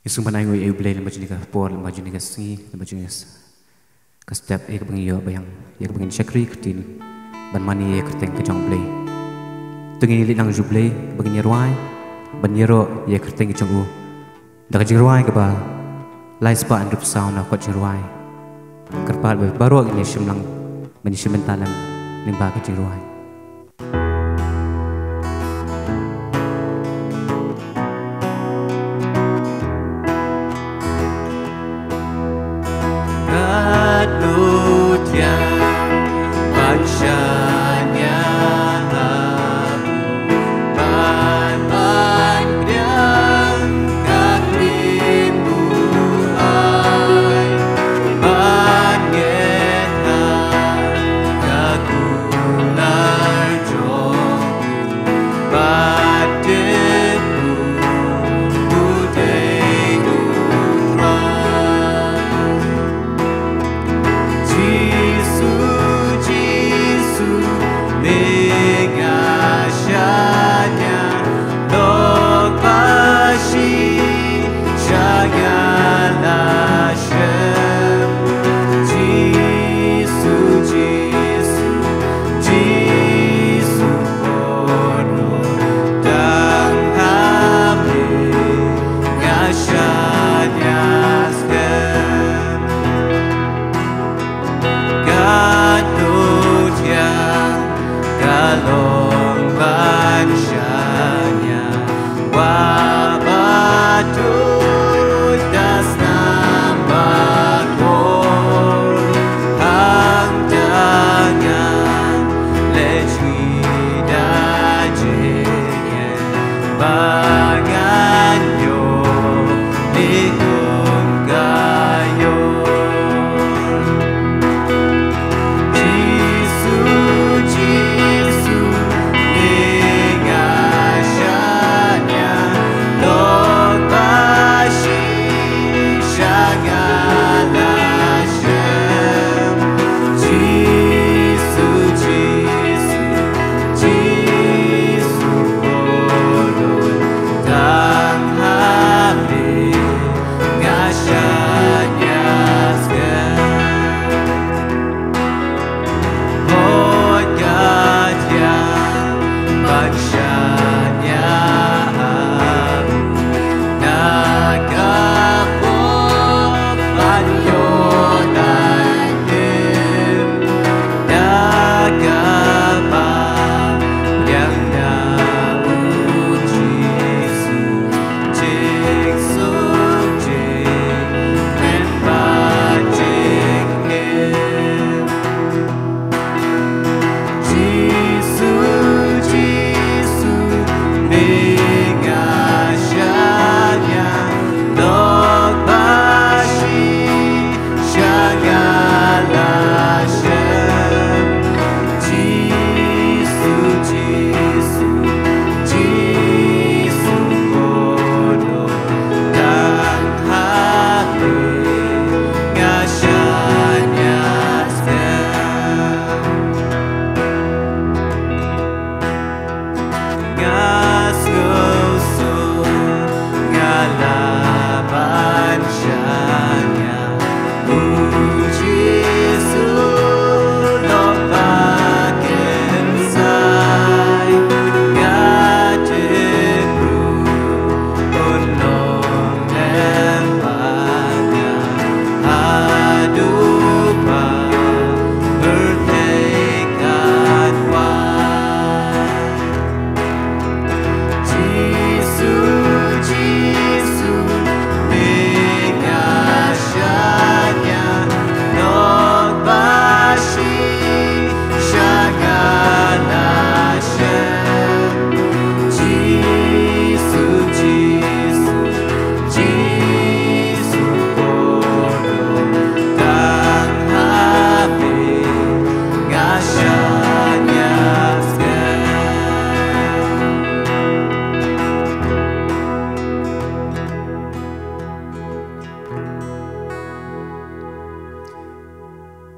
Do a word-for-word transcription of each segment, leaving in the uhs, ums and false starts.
Ngi sngewbha ai nguh ïa U Blei lem bad jong kane ka por, lem bad jong kane ka sngi, lem bad jong kane ka step ïa kaba ngi ïoh ba ïa kaba ngin shakri ktien ban mane ïa ka kyrteng ka jong U Blei. To ngin ïa leit lang sha U Blei ba ngin ïa rwai ban ïaroh ïa ka kyrteng ka jong U da ka jingrwai kaba lai spah hynriewphew saw na ka kot jingrwai. Kyrpad ba baroh ngin ïa shim lang ban ïa shim bynta lem lyngba ka jingrwai.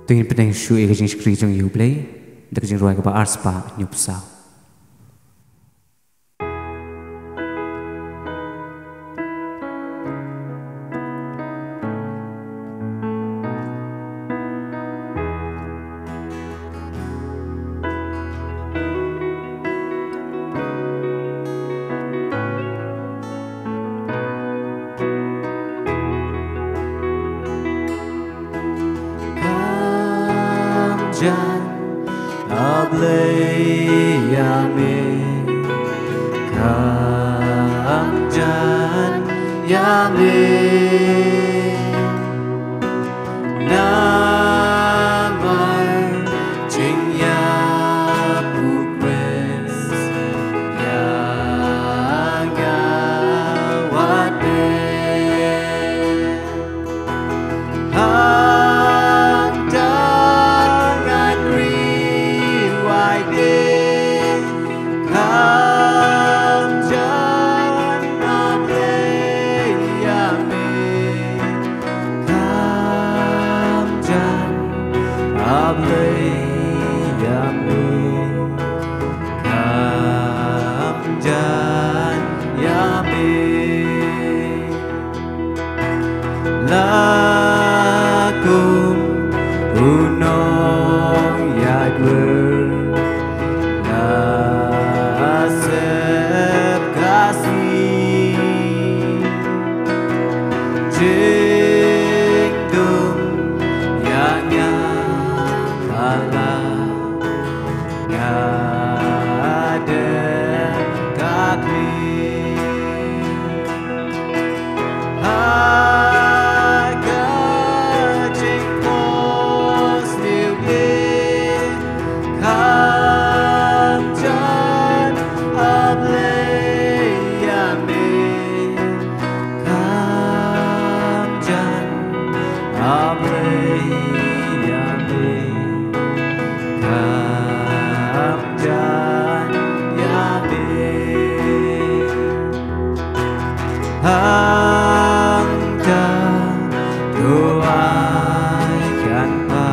To ngin pynïaid shuh ïa ka jingshakri jong U Blei da ka jingrwai kaba ar spah hynñiewphew saw. Namar jingïap u Khrist ïa nga wat dei. Hangta ngan ri wai de, kham jan A Blei ïa me, kham jan A Blei ïa me, kham jan ïa me. La kum u nongïaid wer, la sep ka sngi, jingdum ïa nga ka la, nga dei ka khlieh. Ha ka jingphohsniew, kham jan A Blei ïa me, kham jan A Blei ïa me, kham jan ïa me. Hangta to ai kan pa,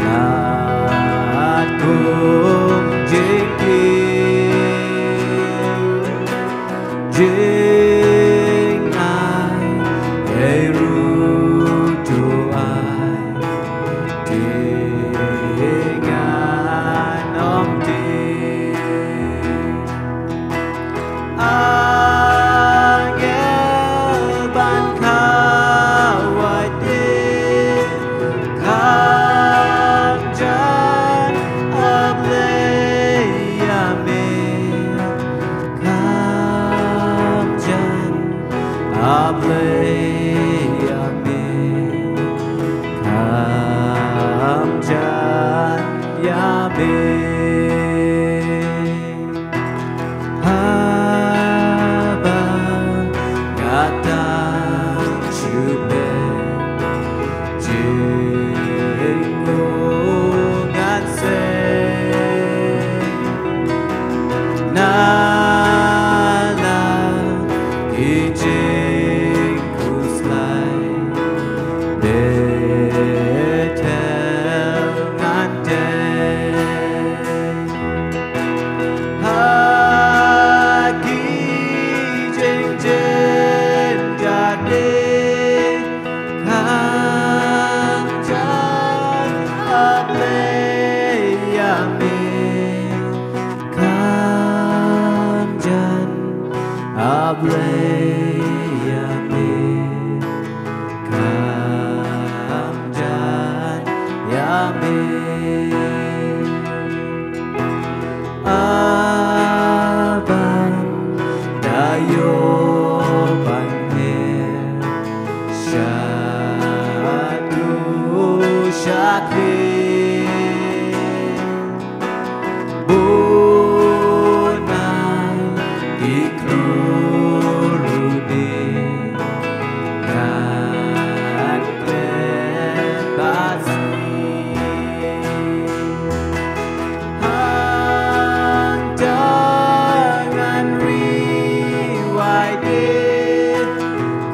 na kum jingkiew, jingai ei ruh to ai, te ngan ym tieng. Angel ban khawai te, kham jan A Blei ïa me, kham jan A Blei ïa me, kham jan ïa me. Haba nga tang shu peit jingmut, ngan sei na la ki jingkhuslai, Bethel ngan dei. Ha ki jingjynjar de, kham jan A Blei ïa me, kham jan A Blei ïa me, kham jan ïa me. Aban da ïoh ban her sha tu sha khlieh. Bun na ki khlur ruh de ngan klet bad sniew. Hangta ngan ri wai de,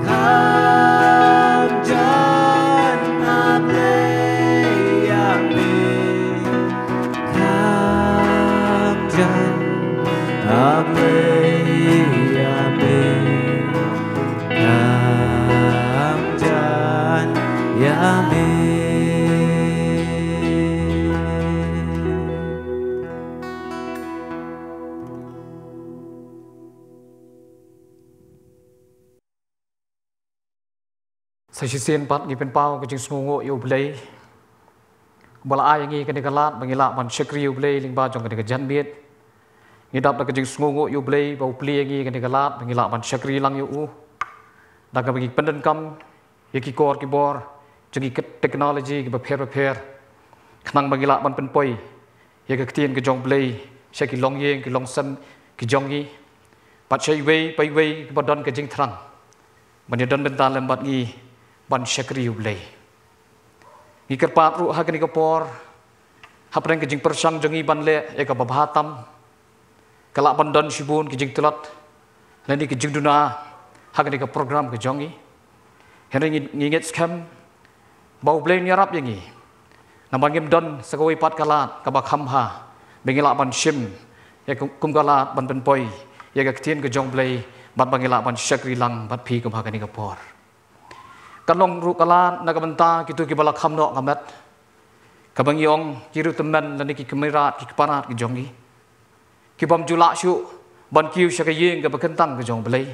kham jan A Blei ïa me, kham jan A Blei ïa me, kham jan ïa me. Sa shisien pat ngi pynpaw ka jingsngewnguh ïa U Blei ba la ai ïa ngi kane ka lad ba ngi lah ban shakri ïa U Blei lyngba jong kane ka janmiet. Ngi dap da ka jingsngewnguh ïa U Blei ba u plie ïa ngi kane ka lad ba ngi lah ban shakri lang ïa u. Da kaba ngi pyndonkam ïa ki kor ki bor jong ki technology kiba pher ba pher, khnang ba ngi lah ban pynpoi ïa ka ktien ka jong U Blei sha ki longïing ki longsem ki jong ngi, bad sha iwei pa iwei kiba don ka jingthrang ban ïadon bynta lem bad ngi ban shakri U Blei. Ngi kyrpad ruh ha kane ka por, hapdeng ka jingpyrshang jong ngi ban leh ïa kaba bha tam, ka lah ban don shibun ki jingtlot lane ki jingduna ha kane ka program ka jong ngi. Hynrei ngi, ngi ngeit skhem ba U Blei un ïarap ïa ngi, namar ngim don sa kawei pat ka lad kaba kham bha ba ngi lah ban shim ïa kum, kum ka lad ban pynpoi ïa ka ktien ka jong U Blei, bad ba ngi lah ban shakri lang bad phi kum ha kane ka por. Kan long ruh ka lad na ka bynta kito kiba la kham noh ka met, kaba ngi ong ki riewtymmen lane ki kmie rat ki kpa rat ki jong ngi, ki bym ju lah shuh ban kiew sha ka ïing kaba kyntang ka jong U Blei.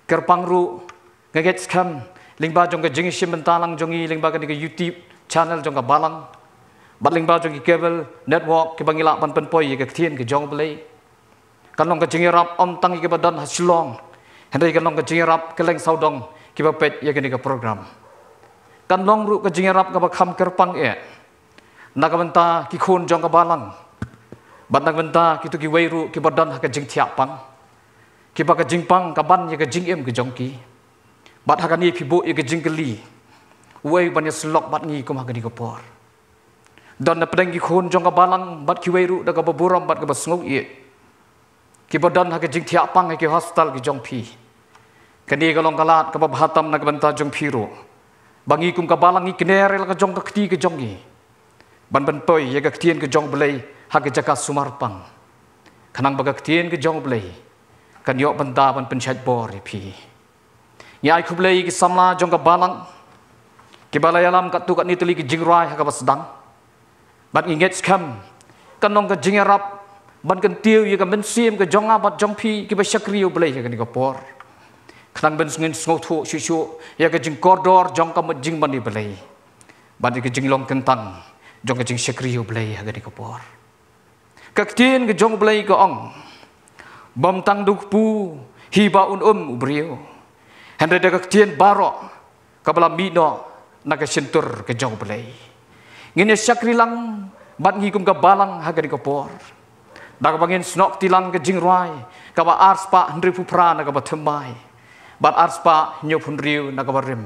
Kyrpang ruh, nga ngeit skhem, lyngba jong ka jingïashim bynta lang jong ngi lyngba kane ka YouTube channel jong ka Balang, bad lyngba jong ki cable network kiba ngi lah ban pynpoi ïa ka ktien ka jong U Blei, kan long ka jingïarap ym tang ïa kiba don ha Shillong, hynrei kan long ka jingïarap kylleng sawdong kiba peit ïa kane ka program. Kan long ruh ka jingïarap kaba kham kyrpang eh na ka bynta ki khun jong ka Balang, bad na ka bynta kito kiwei ruh kiba don ha ka jingthiah pang, kiba ka jingpang ka ban ïa ka jingim ka jong ki. Bad ha kane phi buh ïa ka jingkylli, uei ban ïasyllok bad ngi kum ha kane ka por. Don napdeng ki khun jong ka Balang bad kiwei ruh da kaba burom bad kaba sngewsih, kiba don ha ka jingthiah pang ha ki hospital ki jong phi. Kane ka long ka lad kaba bha tam na ka bynta jong phi ruh, ba ngi kum ka Balang ngi kner ïa la ka jong ka kti ka jong ngi ban pynpoi ïa ka ktien ka jong U Blei ha ka jaka sumar pang, khnang ba ka ktien ka jong U Blei kan ïoh bynta ban pynshait bor ïa phi. Ngi ai khublei ïa ki samla jong ka Balang kiba la ïalam katto katne tylli ki jingrwai ha kaba sdang, bad ngi ngeit skhem kan long ka jingïarap ban kyntiew ïa ka mynsiem ka jong nga bad jong phi kiba shakri U Blei ha kane ka por, khnang ban ngin sngewthuh shuh shuh ïa ka jingkordor jong ka jingmane Blei bad ïa ka jinglong kyntang jong ka jingshakri U Blei ha kane ka por. Ka ktien ka jong U Blei ka ong, bym tang da u kpu hi ba un um u briew, hynrei da ka ktien baroh kaba la mih noh na ka shyntur ka jong U Blei. Ngin ïa shakri lang bad ngi kum ka Balang ha kane ka por, da kaba ngin snoh kti lang ka jingrwai kaba arspah hynriewphew phra na kaba thymmai, bad arspah hynñiewphew hynriew na kaba rim.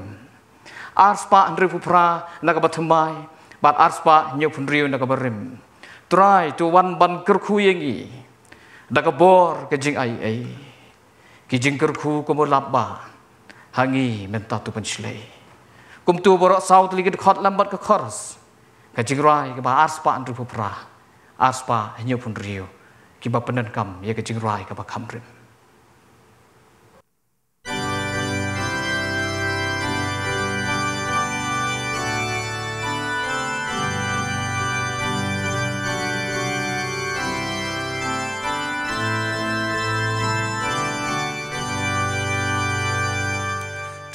Arspah hynriewphew phra na kaba thymmai, bad arspah hynñiewphew hynriew na kaba rim. Trai, to wan ban kyrkhu ïa ngi da ka bor ka jingaiei. Ki jingkyrkhu kumno lap ba ha ngi mynta to pynshlei. Kumto baroh saw tylli ki dkhot lem bad ka chorus ka jingrwai kaba arspah hynriewphew phra, arspah hynñiewphew hynriew, kiba pyndonkam ïa ka jingrwai kaba kham rim.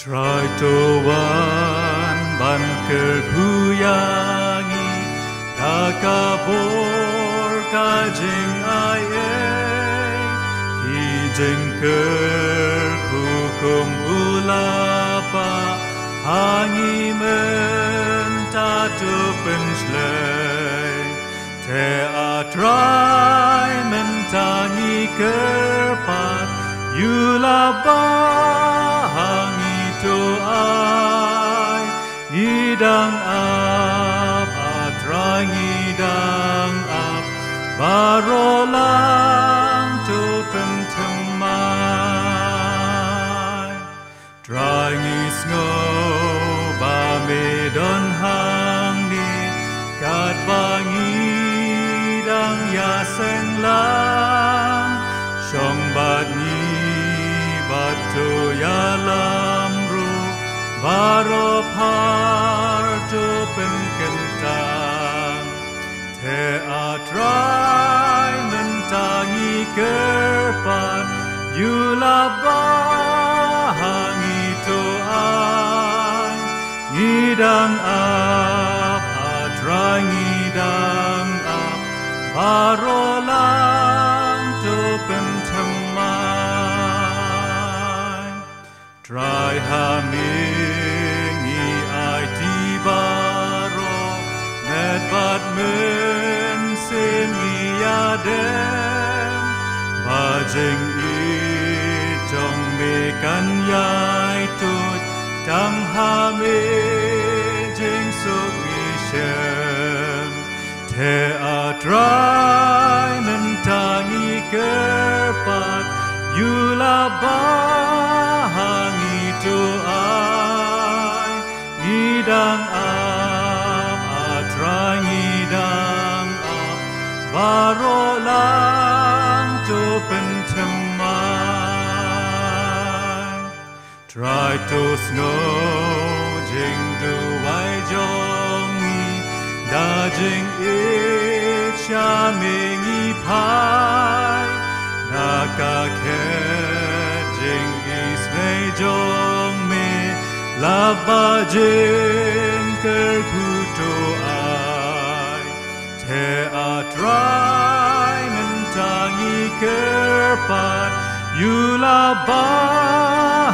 Trai, to wan ban kyrkhu ïa ngi da ka bor ka jingaiei. Ki jingkyrkhu kum u lap ba ha ngi mynta to pynshlei. Te A Trai, mynta ngi kyrpad, ïa u lap ba ha ngi to ai. Ngi dang ap, A Trai, ngi dang ap, baroh lang to pynthymmai. Trai, ngi sngew ba me don hangne katba ngi dang ïaseng lang. Shong bad ngi bad to ïalam ruh, baroh phar to pynkyntang. Te A Trai, mynta ngi kyrpad, ïa u lap ba ha ngi to ai. Ngi dang ap, A Trai, ngi dang ap, baroh lang to pynthymmai. Trai, Jingïeit jong me kan ïai tuid tang ha me, jingsuk ngi shem. Te A Trai mynta ngi kyrpad, ïuh lah ba ha ngi to ai. Ngi dang ap, A Trai ngi dang ap, baroh lang to pynthymmai. Trai to sngew jingduwai jong ngi, da jingïeit sha me ngi phai. Na ka khet jingisynei jong me, lah ba jingkyrkhu to ai. Te A Trai mynta ngi kyrpad, ïuh lah ba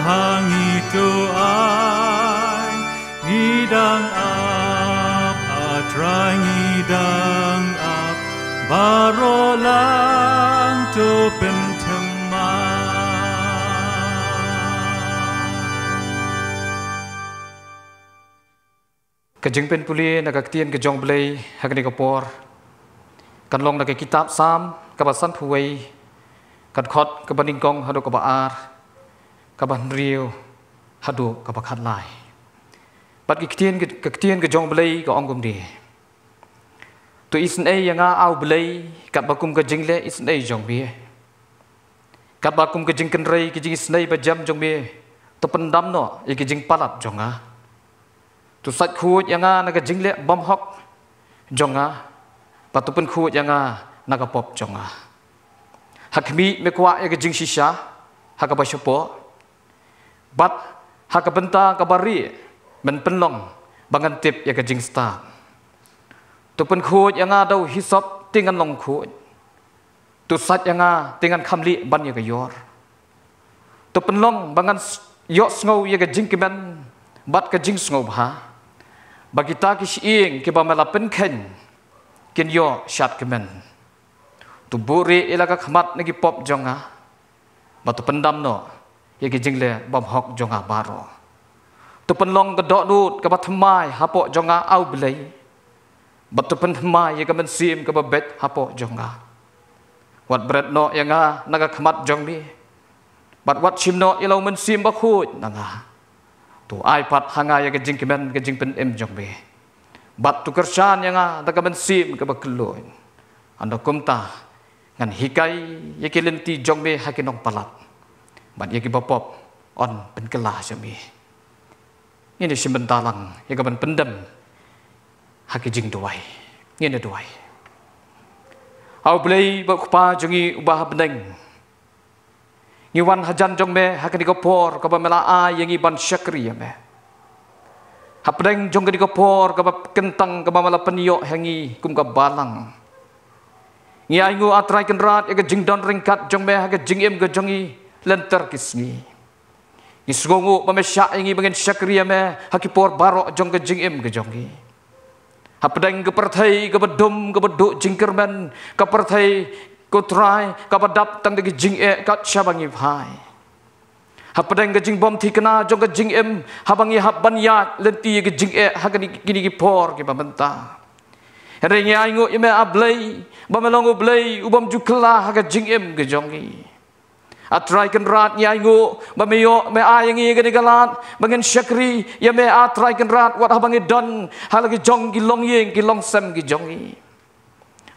ha ngi to ai. Ngi dang ap, A Trai ngi dang ap, baroh lang to pynthymmai. Ka jingpynpule na ka ktien ka jong U Blei ha kane ka por kan long na ka kitab Salm kaba sanphew wei, ka dkhot kaba nyngkong haduh kaba ar, kaba hynriew haduh kaba khatlai. Bad ka ktien, ka ktien ka jong U Blei ka ong kumne: To isynei ïa nga, A U Blei, katba kum ka jingleh isynei jong me. Katba kum ka jingkynrei ka jingisynei bajem jong me, to pyndam noh ïa ka jingpalat jong nga. To sait khuid ïa nga na ka jingleh bymhok jong nga, bad to pynkhuid ïa nga na ka pop jong nga. Ha khmih me kwah ïa ka jingshisha ha kaba shapoh, bad ha ka bynta kaba rieh men pynlong ba ngan tip ïa ka jingstad. To pynkhuid ïa nga da u hisop te ngan long khuid. To sait ïa nga te ngan kham lieh ban ïa ka ïor. To pynlong ba ngan s-, ïohsngew ïa ka jingkmen bad ka jingsngewbha, ba kita ki shyieng kiba me la pynkheiñ kin ïoh shad kmen. To buhrieh ïa la ka khmat na ki pop jong nga, bad to pyndam noh ïa ki jingleh bymhok jong nga baroh. To pynlong ka dohnud kaba thymmai hapoh jong nga, A U Blei, bad to pynthymmai ïa ka mynsiem kaba beit hapoh jong nga. Wat bret noh ïa nga na ka khmat jong me, bad wat shim noh ïa la u Mynsiem Bakhuid na nga. To ai pat ha nga ïa ka jingkmen ka jingpynim jong me, bad to kyrshan ïa nga da ka mynsiem kaba kylluid. Hynda kumta ngan hikai ïa ki lynti jong me ha ki nongpalat, bad ïa kiba pop yn pynkylla sha me. Ngin ïa shim bynta lang ïa ka ban pyndem ha ki jingduwai. Ngin ïa duwai. A U Blei bad U Kpa jong ngi uba ha bneng, ngi wan hajan jong me ha kane ka por kaba me la ai ïa ngi ban shakri ïa me. Hapdeng jong kane ka por kaba kyntang kaba me la pynïoh ha ngi kum ka balang, ngi ainguh, A Trai Kynrad, ïa ka jingdon ryngkat jong me ha ka jingim ka jong ngi lynter ki sngi. Ngi sngewnguh ba me shah ïa ngi ba ngin shakri ïa me ha ki por baroh jong ka jingim ka jong ngi. Hapdeng ka pyrthei kaba dum, kaba duh jingkyrmen, ka pyrthei, ko Trai, kaba dap tang da ki jingeh kat shaba ngi phai. Hapdeng ka jingbymthikna jong ka jingim, haba ngi hap ban ïaid lynti ïa ka jingeh ha kine, kine ki por kiba mynta. Hynrei ngi ainguh ïa me, A Blei, ba me long U Blei u bym ju kylla ha ka jingim ka jong ngi. A Trai Kynrad, ngi ainguh ba me ïoh, me ai ïa ngi ïa kane ka lad ba ngin shakri ïa me, A Trai Kynrad, wat haba ngi don ha la ki jong ki longïing ki longsem ki jong ngi.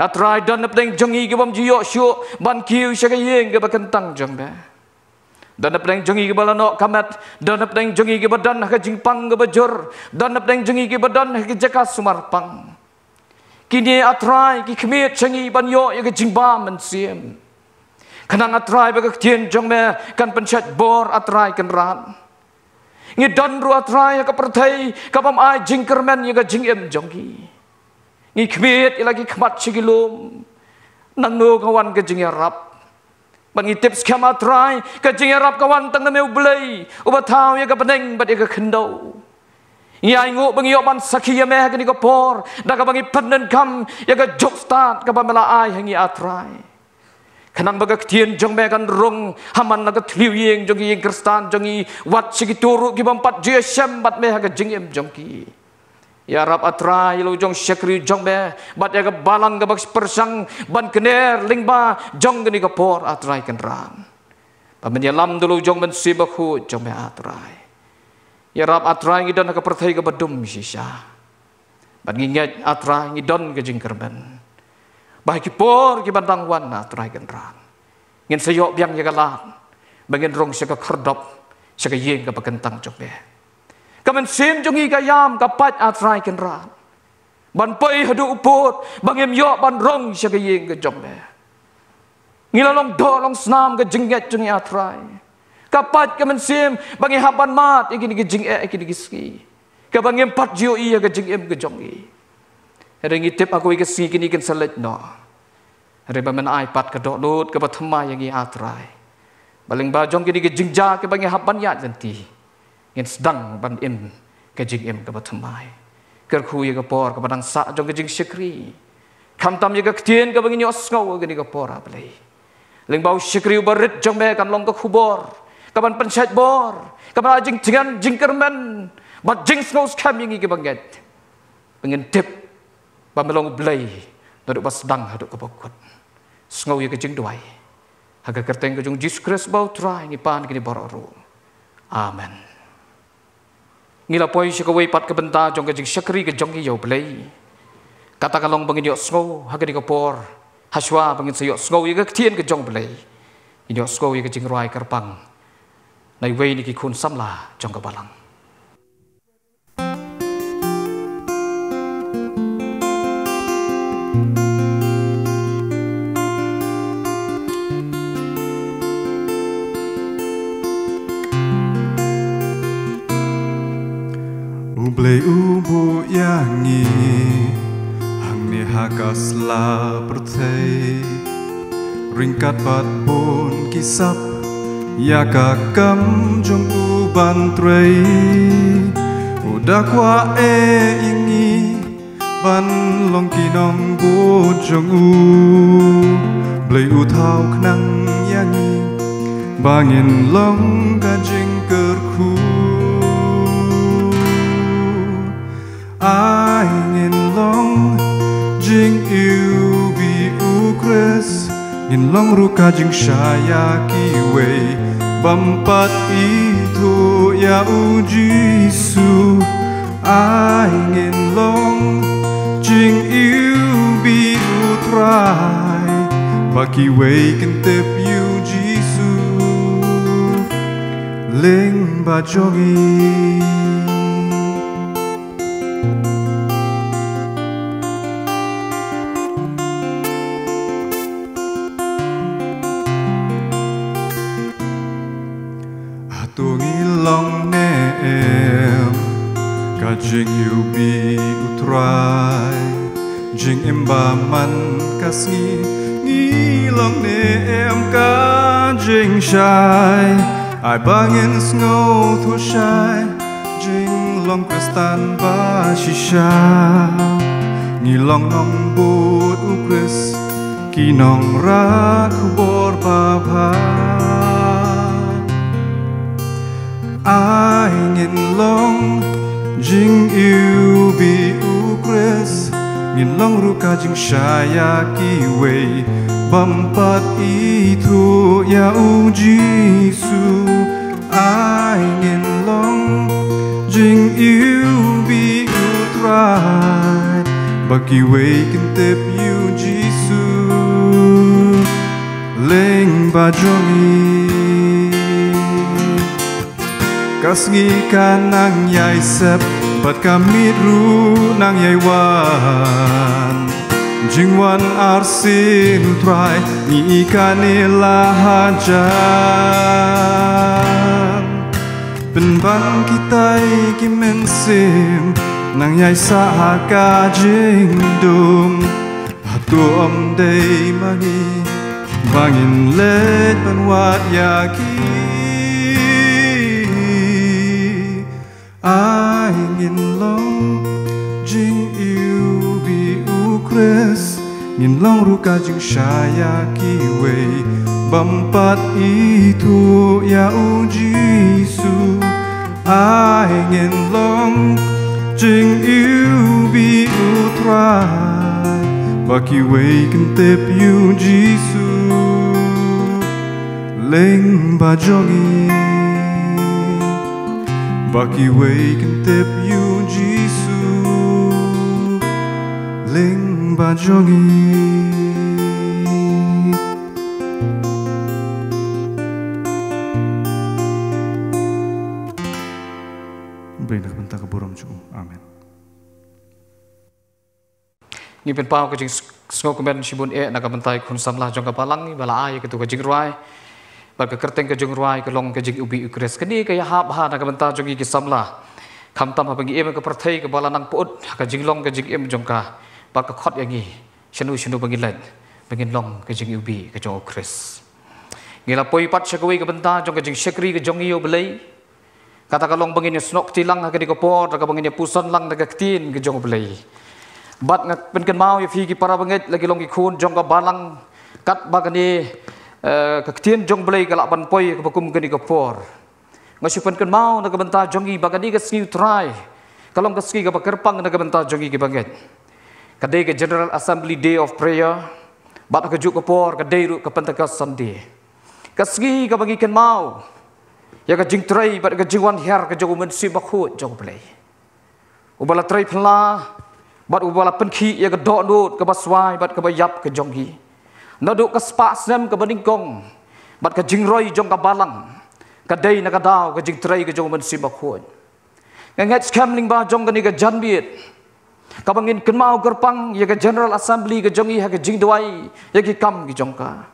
A Trai, don napdeng jong ngi ki bym ju ïoh shuh ban kiew sha ka ïing kaba kyntang jong me. Don napdeng jong ngi kiba la noh ka met, don napdeng jong ngi kiba don ha ka jingpang kaba jur, don napdeng jong ngi kiba don ha ka jaka sumar pang. Kine, A Trai, ki khmied sha ngi ban ïoh ïa ka jingbam mynsiem. Khnang, A Trai, ba ka ktien jong me kan pynshait bor, A Trai Kynrad. Ngi don ruh, A Trai, ha ka pyrthei ka bym ai jingkyrmen ïa ka jingim jong ngi. Ngi khmied ïa la ki khmat sha ki lum. Nangno ka wan ka jingïarap? Bad ngi tip skhem, A Trai, ka jingïarap ka wan tang na me, U Blei uba thaw ïa ka bneng bad ïa ka khyndew. Ngi ainguh ba ngi ïoh ban sakhi ïa me ha kane ka por da kaba ngi pyndonkam ïa ka juk stad kaba me la ai ha ngi, A Trai. Khnang ba ka ktien jong me kan rung ha man la ka thliew ïing jong ki ïing khristan jong ngi, wat sha kito ruh ki bym pat ju ïashem bad me ha ka jingim jong ki. Ïarap, A Trai, ïa la u jong shakri jong me bad ïa ka balang kaba pyrshang ban kner lyngba jong kane ka por, A Trai Kynrad. Ba men ïalam da la u jong Mynsiem Bakhuid jong me, A Trai. Ïarap, A Trai, ngi don ha ka pyrthei kaba dum shisha. Bad ngi ngeit, A Trai, ngi don ka jingkyrmen ba ha ki por kiban dang wan, A Trai Kynrad, ngin sa ïoh biang ïa ka lad ba ngin rung sha ka khyrdop, sha ka ïing kaba kyntang jong me. Ka mynsiem jong ngi ka ïam, ka pait, A Trai Kynrad, ban poi haduh u pud ba ngim ïoh ban rung sha ka ïing ka jong me. Ngi la long doh long snam ka jingngeit jong ngi, A Trai. Ka pait ka mynsiem ba ngi hap ban mad ïa kine ki jingeh, ïa kine ki sngi, kaba ngim pat ju ïohi ïa ka jingim ka jong ngi. Hynrei ngi tip ha kawei ka sngi kine kin sa leit noh. Hynrei ba men ai pat ka dohnud kaba thymmai ïa ngi, A Trai, ba lyngba jong kine ki jingjia kiba ngi hap ban ïaid lynti, ngin sdang ban im ka jingim kaba thymmai. Kyrkhu ïa ka por kaba dang sah jong ka jingshakri, khamtam ïa ka ktien kaba ngin ïohsngew ha kane ka por, A Blei. Lyngba u shakri uba rit jong me kan long ka khubor kaban pynshait bor, kaban ai jingtngen, jingkyrmen bad jingsngew skhem ïa ngi kiba ngeit, ba ngin tip ba me long U Blei naduh ba sdang haduh kaba kut. Sngew ïa ka jingduwai ha ka kyrteng ka jong Jisu Khrist ba U Trai, ngi pan kine baroh ruh. Amen. Ngi la poi sha kawei pat ka bynta jong ka jingshakri ka jong ngi ïa U Blei. Kata ka long ba ngin ïohsngew ha kane ka por, hashwa ba ngin sa ïohsngew ïa ka ktien ka jong U Blei, ngin ïohsngew ïa ka jingrwai kyrpang na iwei na ki khun samla jong ka balang. U Blei u buh ïa ngi hangne ha ka sla pyrthei, ryngkat bad bun ki sap, ïa ka kam jong u ban trei. U da kwah eh ïa ngi ban long ki nongbud jong u. Blei u thaw khnang ïa ngi ba ngin long ka jingkyrkhu. Ai ngin long jingiwbih U Khrist, ngin long ruh ka jingshai ïa kiwei bym pat ithuh ïa U Jisu. Ai ngin long jingiwbih U Trai, ba kiwei kin tip ïa U Jisu lyngba jong ngi. Hato ngi long ne em ka jingiwbih U Trai? Jingim ba man ka sngi, ngi long ne em ka jingshai? Ai ba ngin sngewthuh shai jinglong Khristan ba shisha. Ngi long nongbud U Khrist, ki nongrah khubor babha. Ai ngin long jingiwbih U Khrist, ngin long ruh ka jingshai ïa kiwei bym pat ithuh ïa U Jisu. Ai ngin long jingiwbih U Trai, ba kiwei kin tip ïa U Jisu lyngba jong ngi. Ka sngi ka nang ïai sep bad ka miet ruh nang ïai wan. Jingwan arsien U Trai, ngi i kane la hajan. Pynban kitai ki mynsiem nang ïai sah ha ka jingdum. Hato ym dei ma ngi ba ngin leit ban wad ïa ki? Ai ngin long jingiwbih U Khrist, Ngin long ruh ka jingshai ïa kiwei bym pat ithuh ïa u Jisu. Ai ngin long jingiwbih u Trai ba kiwei kin tip ïa u Jisu. Lyngba jong ngi ba kiwei kin tip ïa u Jisu. Lyngba jong ngi. Bad na ka bynta ka burom jong u. Amen. Ngi pynpaw ka jingsngewkmen shibun eh na ka bynta i khun samla jong ka balang ba la ai ïa katu ka jingrwai bad ka kyrteng ka jingrwai ka long ka jingiwbih u Khrist. Kane ka ïahap ha na ka bynta jong ngi ki samla. Khamtam haba ngi im ha ka pyrthei kaba la nang pyut ha ka jinglong ka jingim jong ka bad ka khot ïa ngi shano shano ba ngi leit ba ngin long ka jingiwbih ka jong u Khrist. Ngi la poi pat sha kawei ka bynta jong ka jingshakri ka jong ngi ïa u Blei. Kata ka long ba ngin ïasnoh kti lang ha kane ka por da kaba ngin ïapuson lang da ka ktien ka jong u Blei. Bad nga pynkynmaw ïa phi ki para bangeit la ki long ki khun jong ka balang katba kane eh, ka ktien jong u Blei ka lah ban poi kaba kum kane ka por. Nga shu pynkynmaw na ka bynta jong ngi ba kane ka sngi u Trai ka long ka sngi kaba kyrpang na ka bynta jong ngi ki bangeit. Ka dei ka General Assembly Day of Prayer bad ha kajuh ka por ka dei ruh ka Pentecost Sunday. Ka sngi kaba ngi kynmaw ïa ka jingtrei bad ka jingwan hiar ka jong u Mynsiem Bakhuid jong u Blei, uba la trei phylla bad uba la pynkhih ïa ka dohnud kaba swai bad kaba ïap ka jong ngi. Naduh ka spah snem kaba nyngkong bad ka jingroi jong ka balang ka dei na ka daw ka jingtrei ka jong u Mynsiem Bakhuid. Nga ngeit skhem lyngba jong kane ka janmiet kaba ngin kynmaw kyrpang ïa ka General Assembly ka jong ngi ha ka jingduwai ïa ki kam ki jong ka.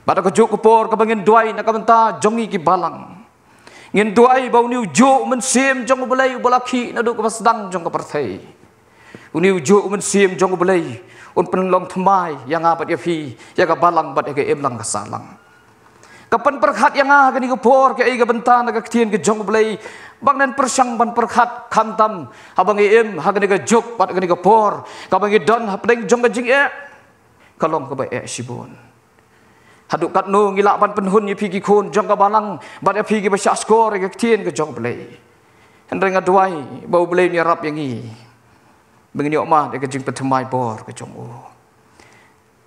Bad ha kajuh ka por kaba ngin duwai na ka bynta jong ngi ki balang, ngin duwai ba une u juh u Mynsiem jong u Blei uba la khih naduh kaba sdang jong ka pyrthei, une u juh u Mynsiem jong u Blei un pynlong thymmai ïa nga bad ïa phi, ïa ka balang bad ïa ka imlang ka sahlang. Ka pynpyrkhat ïa nga ha kane ka por kaei ka bynta na ka ktien ka jong u Blei. Ba ngan pyrshang ban pyrkhat khamtam haba ngi im ha kane ka juk bad kane ka por kaba ngi don hapdeng jong ka jingeh ka long kaba eh shibun. Haduh katno ngi lah ban pynhun ïa phi ki khun jong ka balang bad ïa phi kiba shah shkor ïa ka ktien ka jong u Blei. Hynrei nga duwai ba u Blei un ïarap ïa ngi ba ngin ïoh mad ïa ka jingpynthymmai bor ka jong u.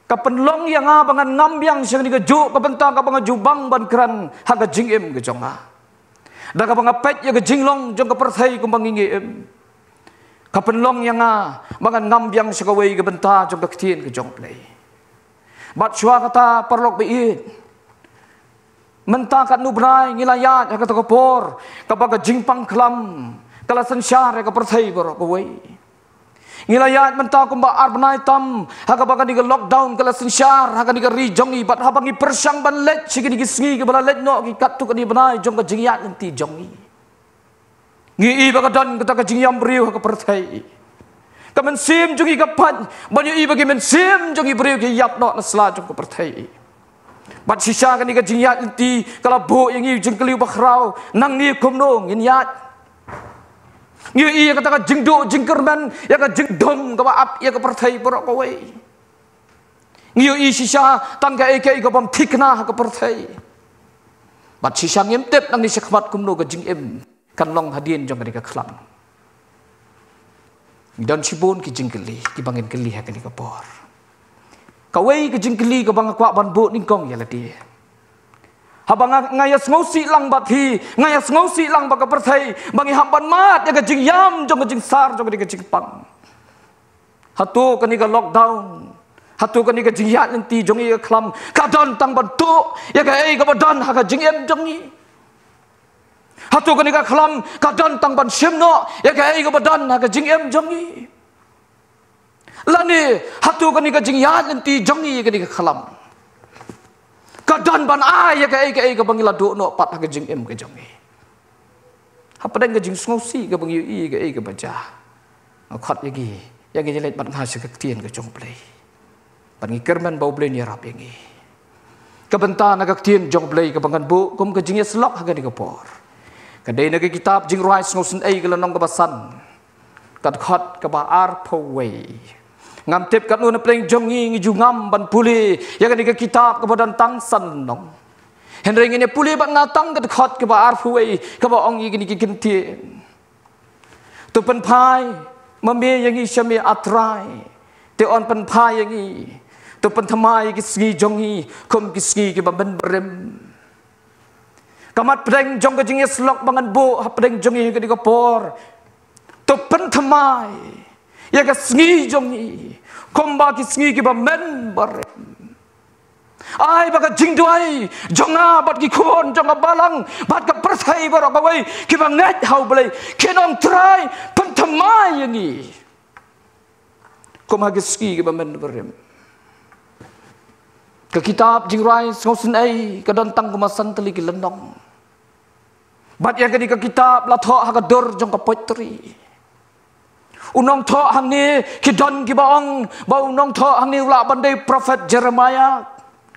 Ka pynlong ïa nga ba ngan ngam biang sha kane ka juk ka bynta kaba nga ju bang ban kren ha ka jingim ka jong nga. Da kaba nga peit ïa ka jinglong jong ka pyrthei kumba ngi ngi im, ka pynlong ïa nga ba ngan ngam biang sha kawei ka bynta jong ka ktien ka jong u Blei. Bad shuwa kata paralok ba ïeit, mynta katno bnai ngi la ïaid ha kata ka por kaba ka jingpang khlam ka la synshar ïa ka pyrthei baroh kawei. Ngi la ïaid mynta kumba ar bnai tam ha kaba kane ka lockdown ka la synshar ha kane ka ri jong ngi, bad haba ngi pyrshang ban leit sha kine ki sngi kiba la leit noh ki katto katne bnai jong ka jingïaid lynti jong ngi, ngi i ba ka don kata ka jingïam briew ha ka pyrthei. Ka mynsiem jong ngi ka pait ban ïohi ba ki mynsiem jong ngi briew ki ïap noh na sla jong ka pyrthei. Bad shisha kane ka jingïaid lynti ka la buh ïa ngi u jingkylli uba khraw, nangne kumno ngin ïaid? Ngi ïohi ïa kata ka jingduh jingkyrmen, ïa ka jingdum kaba ap ïa ka pyrthei baroh kawei. Ngi ïohi shisha tang kaei kaei ka bym thikna ha ka pyrthei. Bad shisha ngim tip nangne shakhmat kumno ka jingim kan long hadien jong kane ka khlam. Ngi don shibun ki jingkylli kiba ngin kylli ha kane ka por. Kawei ka jingkylli kaba nga kwah ban buh nyngkong ïa lade. Haba nga, nga ïa sngewsih lang bad phi, nga ïa sngewsih lang bad ka pyrthei ba ngi hap ban mad ïa ka jingïam jong ka jingsar jong kane ka jingpang. Hato kane ka lockdown, hato kane ka jingïaid lynti jong ngi ka khlam ka don tang ban tuh ïa kaei kaba don ha ka jingim jong ngi? Hato kane ka khlam ka don tang ban shim noh ïa kaei kaba don ha ka jingim jong ngi? Lane hato kane ka jingïaid lynti jong ngi ïa kane ka khlam ka don ban ai ïa kaei kaei kaba ngi la duh noh pat ha ka jingim ka jong ngi? Hapdeng ka jingsngewsih kaba ngi ïohi ïa kaei kaba jia, nga khot ïa ngi, ïa ngi leit bad nga sha ka ktien ka jong u Blei. Bad ngi kyrmen ba u Blei un ïarap ïa ngi. Ka bynta na ka ktien jong u Blei kaba ngan buh kum ka jingïasyllok ha kane ka por ka dei na ka kitab Jingrwai Sngewsynei ka lynnong kaba san, ka dkhot kaba arphew wei. Ngam tip katno na pdeng jong ngi ngi ju ngam ban pule ïa kane ka kitab kaba don tang san lynnong. Hynrei ngin ïa pule bad nga tang ka dkhot kaba arphew wei kaba ong ïa kine ki kyntien. To pynphai ma me ïa ngi sha me, A Trai. Te yn pynphai ïa ngi. To pynthymmai ïa ki sngi jong ngi kum ki sngi kiba mynbarim. Ka mat pdeng jong ka jingïasyllok ba ngan buh hapdeng jong ngi ha kane ka por. To pynthymmai ïa ka sngi jong ngi kumba ki sngi kiba mynbarim. Ai ba ka jingduwai jong nga bad ki khun jong ka balang bad ka pyrthei baroh kawei kiba ngeit ha U Blei kin ong, Trai, pynthymmai ïa ngi kum ha ki sngi kiba mynbarim. Ka kitab Jingrwai Sngewsynei ka don tang kumba san tylli ki lynnong. Bad ïa kane ka kitab la thoh ha ka dur jong ka poetry. U nongthoh hangne, ki don kiba ong ba u nongthoh hangne u lah ban dei Prophet Jeremiah.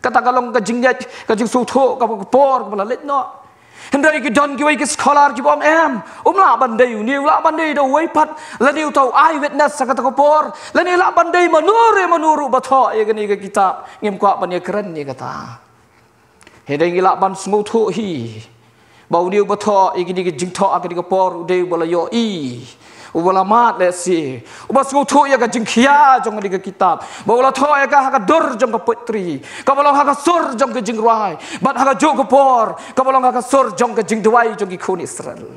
Kata ka long ka jingngeit, ka jingsngewthuh kaba ka por kaba la leit noh. Hynrei ki don kiwei ki scholar kiba ong em, um lah ban dei une, u lah ban dei da uwei pat, lane uta u eyewitness ha kata ka por, lane lah ban dei mano re mano ruh ba thoh ïa kane ka kitab. Ngim kwah ban ïakren ïa kata. Hynrei ngi lah ban sngewthuh hi ba une uba thoh ïa kine ki jingthoh ha kane ka por u dei uba la ïohi, uba la mad lehse, uba sngewthuh ïa ka jingkhia jong kane ka kitab, ba u la thoh ïa ka ha ka dur jong ka poetry, kaba long ha ka sur jong ka jingrwai, bad ha kajuh ka por kaba long ha ka sur jong ka jingduwai jong ki khun Israel.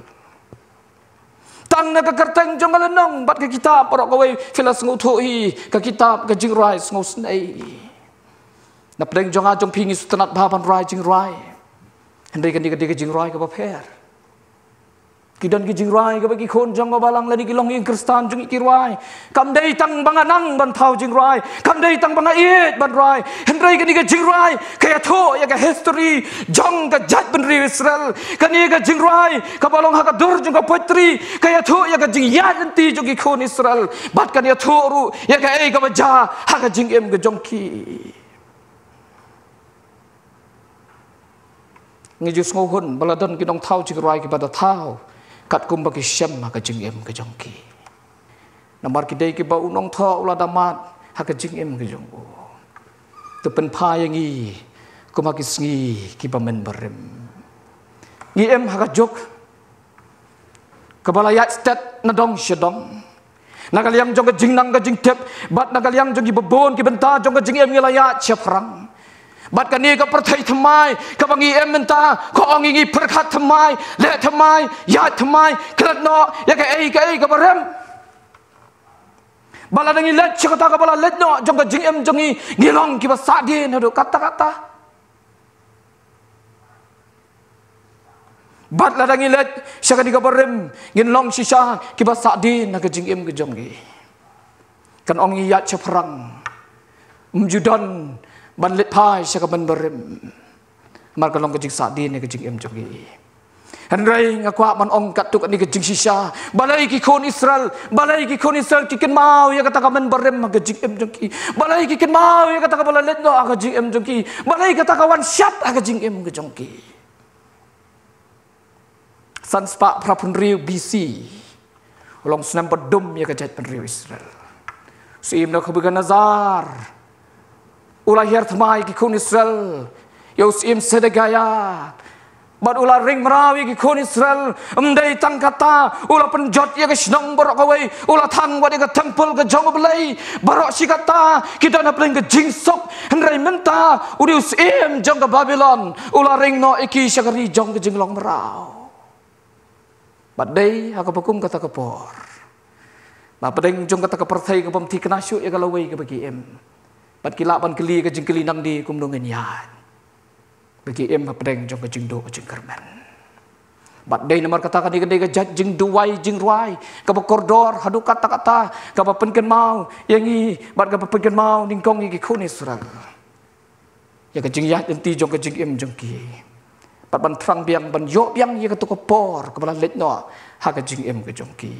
Tang na ka kyrteng jong ka lynnong bad ka kitab baroh kawei phi la sngewthuh hi, ka kitab ka Jingrwai Sngewsynei. Na pdeng jong nga jong phi ngi sngewtynnat bha ban rwai jingrwai. Hynrei kane ka dei ka jingrwai kaba pher. Ki don ki jingrwai kaba ki khun jong ka balang lane ki longïing Khristan jong ngi ki rwai. Kam dei tang ba nga nang ban thaw jingrwai, kam dei tang ba nga ïeit ban rwai. Hynrei kane ka jingrwai ka ïathuh ïa ka history jong ka jaitbynriew Israel. Kane ka jingrwai kaba long ha ka dur jong ka poetry ka ïathuh ïa ka jingïaid lynti jong ki khun Israel. Bad kan ïathuh ruh ïa kaei kaba jia ha ka jingim ka jong ki. Ngi ju sngewhun ba la don ki nongthaw jingrwai kiba da thaw katkum ba ki shem ha ka jingim ka jong ki. Namar ki dei kiba u nongthoh u la da mad ha ka jingim ka jong u. To pynphai ïa ngi kum ha ki sngi kiba mynbarim. Ngi im ha ka juk kaba la ïaid stet na dong sha dong. Na ka liang jong ka jingnang ka jingtip bad na ka liang jong ki babun ki bynta jong ka jingim ngi la ïaid shaphrang. Bad kane ka pyrthei thymmai kaba ngi im mynta, ka ong ïa ngi pyrkhat thymmai, leh thymmai, ïaid thymmai, klet noh ïa kaei kaei kaba rem. Ba lada ngi leit sha kata kaba la leit noh jong ka jingim jong ngi, ngi long kiba sahdien haduh katta katta. Bad lada ngi leit sha kane kaba rim, ngin long shisha kiba sahdien ha ka jingim ka jong ngi. Kan ong ïa shaphrang, ym ju don ban leit phai sha ka mynbarim. Namar ka long ka jingsahdien ha ka jingim jong ngi. Hynrei nga kwah ban ong katto katne ka jingshisha. Balei ki khun Israel, balei ki khun Israel ki kynmaw ïa kata ka mynbarim ha ka jingim jong ki? Balei ki kynmaw ïa kata kaba la leit noh ha ka jingim jong ki? Balei kata ka wan shad ha ka jingim ka jong ki? San spah phra phew hynriew B C u long snem ba dum ïa ka jaitbynriew Israel. Syiem Nebuchadnezzar u la hiar thymmai ïa ki khun Israel ïa u syiem Sedekiah. Bad u la ring mraw ïa ki khun Israel. Ym dei tang kata, u la pynjot ïa ka shnong baroh kawei, u la thang wat ïa ka temple ka jong U Blei. Baroh shi katta ki don hapdeng ka jingsuk. Hynrei mynta une u syiem jong ka Babilon u la ring noh ïa ki sha ka ri jong ka jinglong mraw. Bad dei ha kaba kum kata ka por, ba hapdeng jong kata ka pyrthei ka bym thikna shuh ïa ka lawei kaba ki im. Bad ki lah ban kylli ka jingkylli, nangta kumno ngin ïaid ba ki im hapdeng jong ka jingduh jingkyrmen? Bad dei namar kata kane ka dei ka jait jingduwai jingrwai kaba kordor haduh katta katta, kaba pynkynmaw ïa ngi bad kaba pynkynmaw nyngkong ïa ki khun Israel ïa ka jingïaid lynti jong ka jingim jong ki. Bad ban thrang biang, ban ïoh biang ïa kato ka por kaba la leit noh ha ka jingim ka jong ki.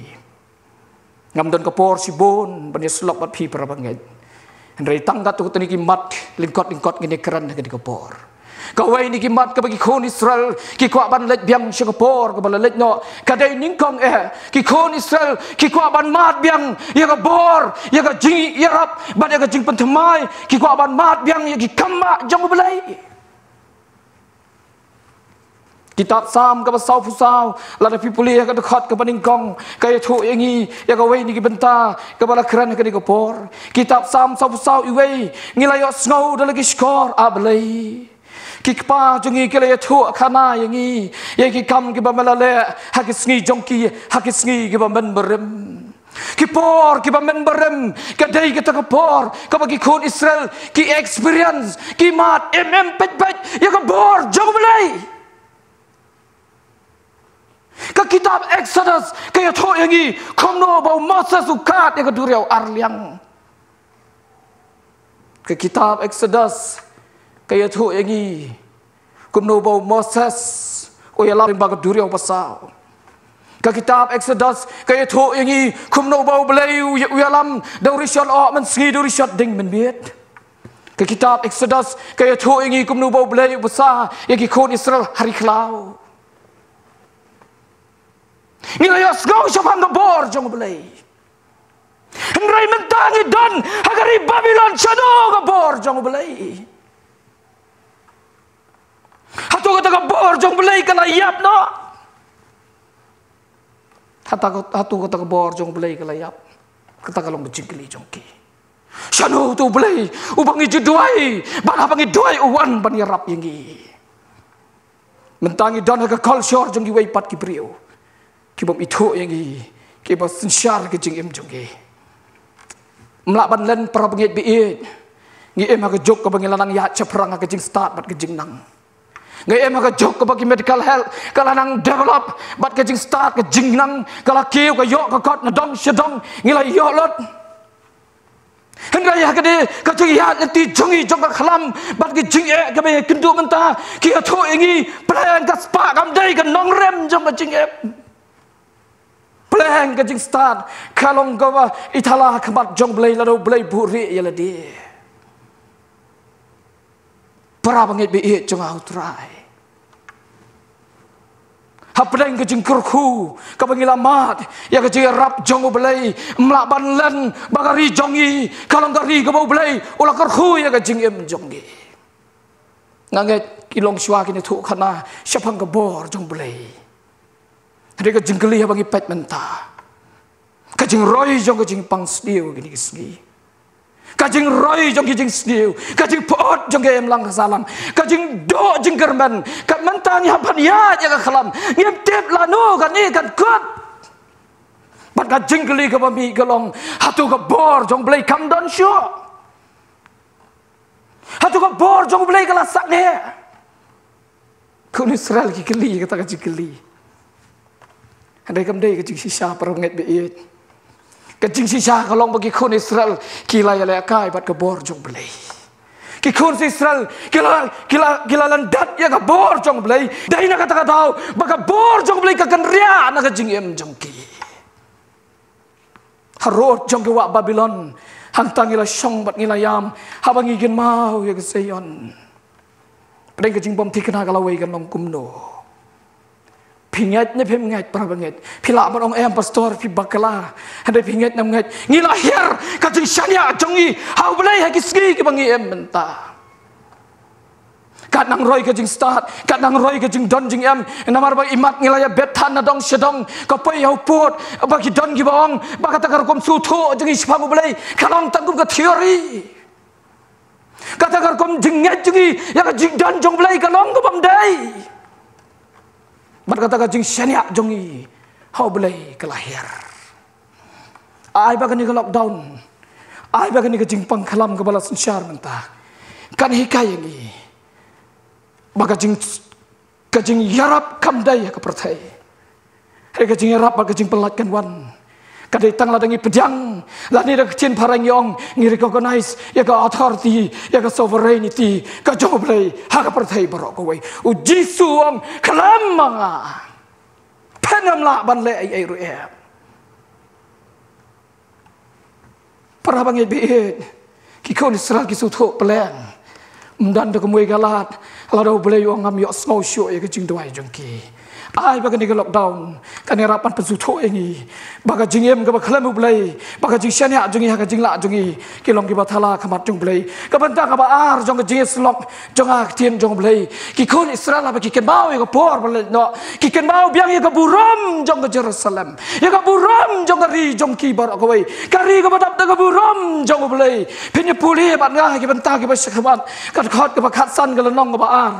Ngam don ka por shibun ban ïasyllok bad phi para bangeit. Hynrei tang katto katne ki mat lyngkot lyngkot ngin ïakren ha kane ka por. Kawei na ki mat kaba ki khun Israel ki kwah ban leit biang sha ka por kaba la leit noh ka dei nyngkong eh. Ki khun Israel ki kwah ban mad biang ïa ka bor, ïa ka jingïarap bad ïa ka jingpynthymmai, ki kwah ban mad biang ïa ki kam bah jong U Blei. Kitab Salm kaba sawphew saw, lada phi pule ïa ka dkhot kaba nyngkong, ka ïathuh ïa ngi ïa kawei na ki bynta kaba la kren ha kane ka por. Kitab Salm sawphew saw, uwei, ngi la ïohsngew da la ki shkor, A Blei, ki kpa jong ngi ki la ïathuh khana ïa ngi ïa ki kam kiba me la leh ha ki sngi jong ki, ha ki sngi kiba men barim. Ki por kiba men barim ka dei kata ka por kaba ki khun Israel ki experience, ki mad em em peit peit ïa ka bor jong U Blei. Ka kitab Exodus ka ïathuh ïa ngi kumno ba u Moses u kad ïa ka duriaw arliang. Ka kitab Exodus ka ïathuh ïa ngi kumno ba u Moses u ïalam lyngba ka duriaw basaw. Ka kitab Exodus ka ïathuh ïa ngi kumno ba U Blei u ïa-, u ïalam da u rishot oh mynsngi, da u rishot dieng mynmiet. Ka kitab Exodus ka ïathuh ïa ngi kumno ba U Blei u bsa ïa ki khun Israel ha ri khlaw. Ngi la ïohsngew shaphang ka bor jong U Blei. Hynrei mynta ngi don ha ka ri Babilon, shano ka bor jong U Blei? Hato kata ka bor jong U Blei ka la ïap noh? Hato ka, hato kata ka bor jong U Blei ka la ïap? Kata ka long ka jingkylli jong ki. Shano uto U Blei uba ngi ju duwai, bad haba ngi duwai u wan ban ïarap ïa ngi? Mynta ngi don ha ka culture jong kiwei pat ki briew ki bym ithuh ïa ngi, kiba synshar ka jingim jong ngi. Ym lah ban len, para bangeit ba ïeit. Ngi im ha ka juk kaba ngi la nang ïaid shaphrang ha ka jingstad bad ka jingnang. Ngi im ha ka juk kaba ki medical health ka la nang develop bad ka jingstad ka jingnang ka la kiew, ka ïoh ka kot na dong sha dong, ngi la ïoh lut. Hynrei ha kane ka jingïaid lynti jong ngi jong ka khlam bad ka jingeh kaba ngi kynduh mynta, ki ïathuh ïa ngi, pleng ka spah kam dei ka nongrim jong ka jingim. Pleng ka jingstad ka long kaba i thala ha khmat jong U Blei, lada U Blei buhrieh ïa lade. Para bangeit ba ïeit jong U Trai, hapdeng ka jingkyrkhu kaba ngi la mad ïa ka jingïarap jong U Blei, ym lah ban len ba ka ri jong ngi ka long ka ri kaba U Blei u la kyrkhu ïa ka jingim jong ngi. Nga ngeit ki longshuwa kin ïathuh khana shaphang ka bor jong U Blei. Hynrei ka jingkylli haba ngi peit mynta, ka jingroi jong ka jingpang sniew kine ki sngi, ka jingroi jong ki jingsniew, ka jingpyut jong ka imlang ka sahlang, ka jingduh jingkyrmen, ka mynta ngi hap ban ïaid ïa ka khlam, ngim tip lano kane kan kut. Bad ka jingkylli kaba mih ka long, hato ka bor jong U Blei kam don shuh? Hato ka bor jong U Blei ka la sangeh? Khun Israel ki kylli kata ka jingkylli. Hynrei kam dei ka jingshisha, para bangeit ba ïeit. Ka jingshisha ka long ba ki khun Israel ki la ïalehkai bad ka bor jong U Blei. Ki khun Israel ki la, ki la, ki la lyndet ïa ka bor jong U Blei. Dei na kata ka daw ba ka bor jong U Blei ka kynriah na ka jingim jong ki. Harud jong ki wah Babilon, hangta ngi la shong bad ngi la ïam, haba ngi kynmaw ïa ka Zion. Pdeng ka jingbymthikna ka lawei kan long kumno? Phi ngeit ne phim ngeit, para bangeit? Phi lah ban ong, em pastor, phi bakla. Hynrei phi ngeit ne phim ngeit, ngi la hiar ka jingshaniah jong ngi ha U Blei ha ki sngi kiba ngi im mynta. Kat nang roi ka jingstad, kat nang roi ka jingdon jingem, namar ba imat ngi la ïa bet than na dong sha dong, ka poi ha u pud, ba ki don kiba ong ba kata ka rukom sngewthuh jong ngi shaphang U Blei ka long tang kum ka theory. Kata ka rukom jingngeit jong ngi ïa ka jingdon jong U Blei ka long kaba ym dei. Bad kata ka jingshaniah jong ngi ha U Blei ka la hiar. Ai ba kane ka lockdown, ai ba kane ka jingpang khlam kaba la synshar mynta, kan hikai ïa ngi ba ka jing, ka jingïarap kam dei ha ka pyrthei. Hynrei ka jingïarap bad ka jingpynlait kan wan. Ka dei tang lada ngi pdiang, lane da ka ktien phareng ngi ong, ngi recognize ïa ka authority, ïa ka sovereignty ka jong U Blei ha ka pyrthei baroh kawei. U Jisu u ong, khlem ma nga phin ym lah ban leh ei ei ruh em. Para bangeit ba ïeit, ki khun Israel ki sngewthuh pleng Ym don da kumwei ka lad, lada U Blei u ong ngam ïohsngew shuh ïa ka jingduwai jong ki. Ai ba kane ka lockdown kan ïarap ban pynsngewthuh ïa ngi ba ka jingim kaba khlem U Blei, ba ka jingshaniah jong ngi ha ka jinglah jong ngi, ki long kiba thala ha khmat jong U Blei. Ka bynta kaba ar jong ka jingïasyllok jong ka ktien jong U Blei. Ki khun Israel haba ki kynmaw ïa ka por ba la leit noh, ki kynmaw biang ïa ka burom jong ka Jerusalem, ïa ka burom jong ka ri jong ki baroh kawei, ka ri kaba dap da ka burom jong U Blei. Phin ïa pule bad nga ha ki bynta kiba sha khmat, ka dkhot kaba khatsan, ka lynnong kaba ar.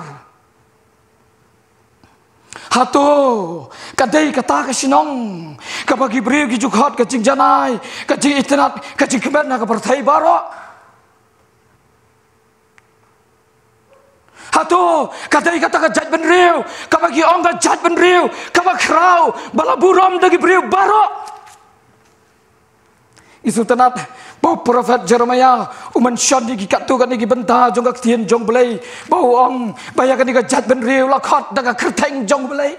Hato ka dei kata ka shnong kaba ki briew ki ju khot ka jingjanai, ka jingitynnad, ka jingkmen ha ka pyrthei baroh? Hato ka dei kata ka jaitbynriew kaba ki ong ka jaitbynriew kaba khraw, ba la burom da ki briew baroh? Ngi sngewtynnad ba u prophet Jeremiah u mention ïa ki katto katne ki bynta jong ka ktien jong U Blei, ba u ong ba ïa kane ka jaitbynriew la khot da ka kyrteng jong U Blei.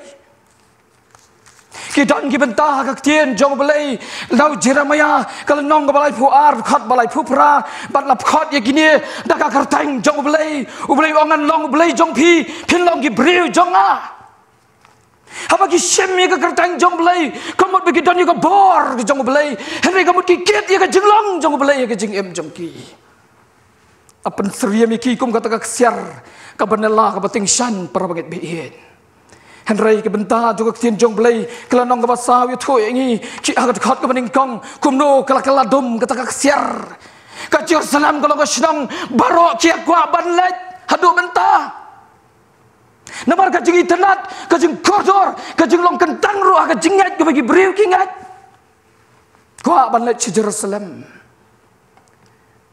Ki don ki bynta ha ka ktien jong U Blei. Na u Jeremiah ka lynnong kaba laiphew ar, dkhot ba laiphew phra, bad la khot ïa kine da ka kyrteng jong U Blei. U Blei u ong, ngan long U Blei jong phi, phin long ki briew jong nga. Haba ki shim ïa ka kyrteng jong U Blei, ka mut ba ki don ïa ka bor jong U Blei. Hynrei ka mut ki kit ïa ka jinglong jong U Blei ha ka jingim jong ki. La pynsyriem ïa ki kum kata ka ksiar kaba nylla, kaba tyngshaiñ, para bangeit baieit. Hynrei ka bynta jong ka ktien jong U Blei, ka lynnong kaba saw ïathuh ïa ngi, ki, ha ka dkhot kaba nyngkong, kumno ka la kylla dum kata ka ksiar. Ka Jerusalem ka long ka shnong baroh ki ïa kwah ban leit haduh mynta. Namar ka jingitynnad, ka jingkordor, ka jinglong kyntang ruh ha ka jingngeit kaba ki briew ki ngeit. Kwah ban leit sha Jerusalem.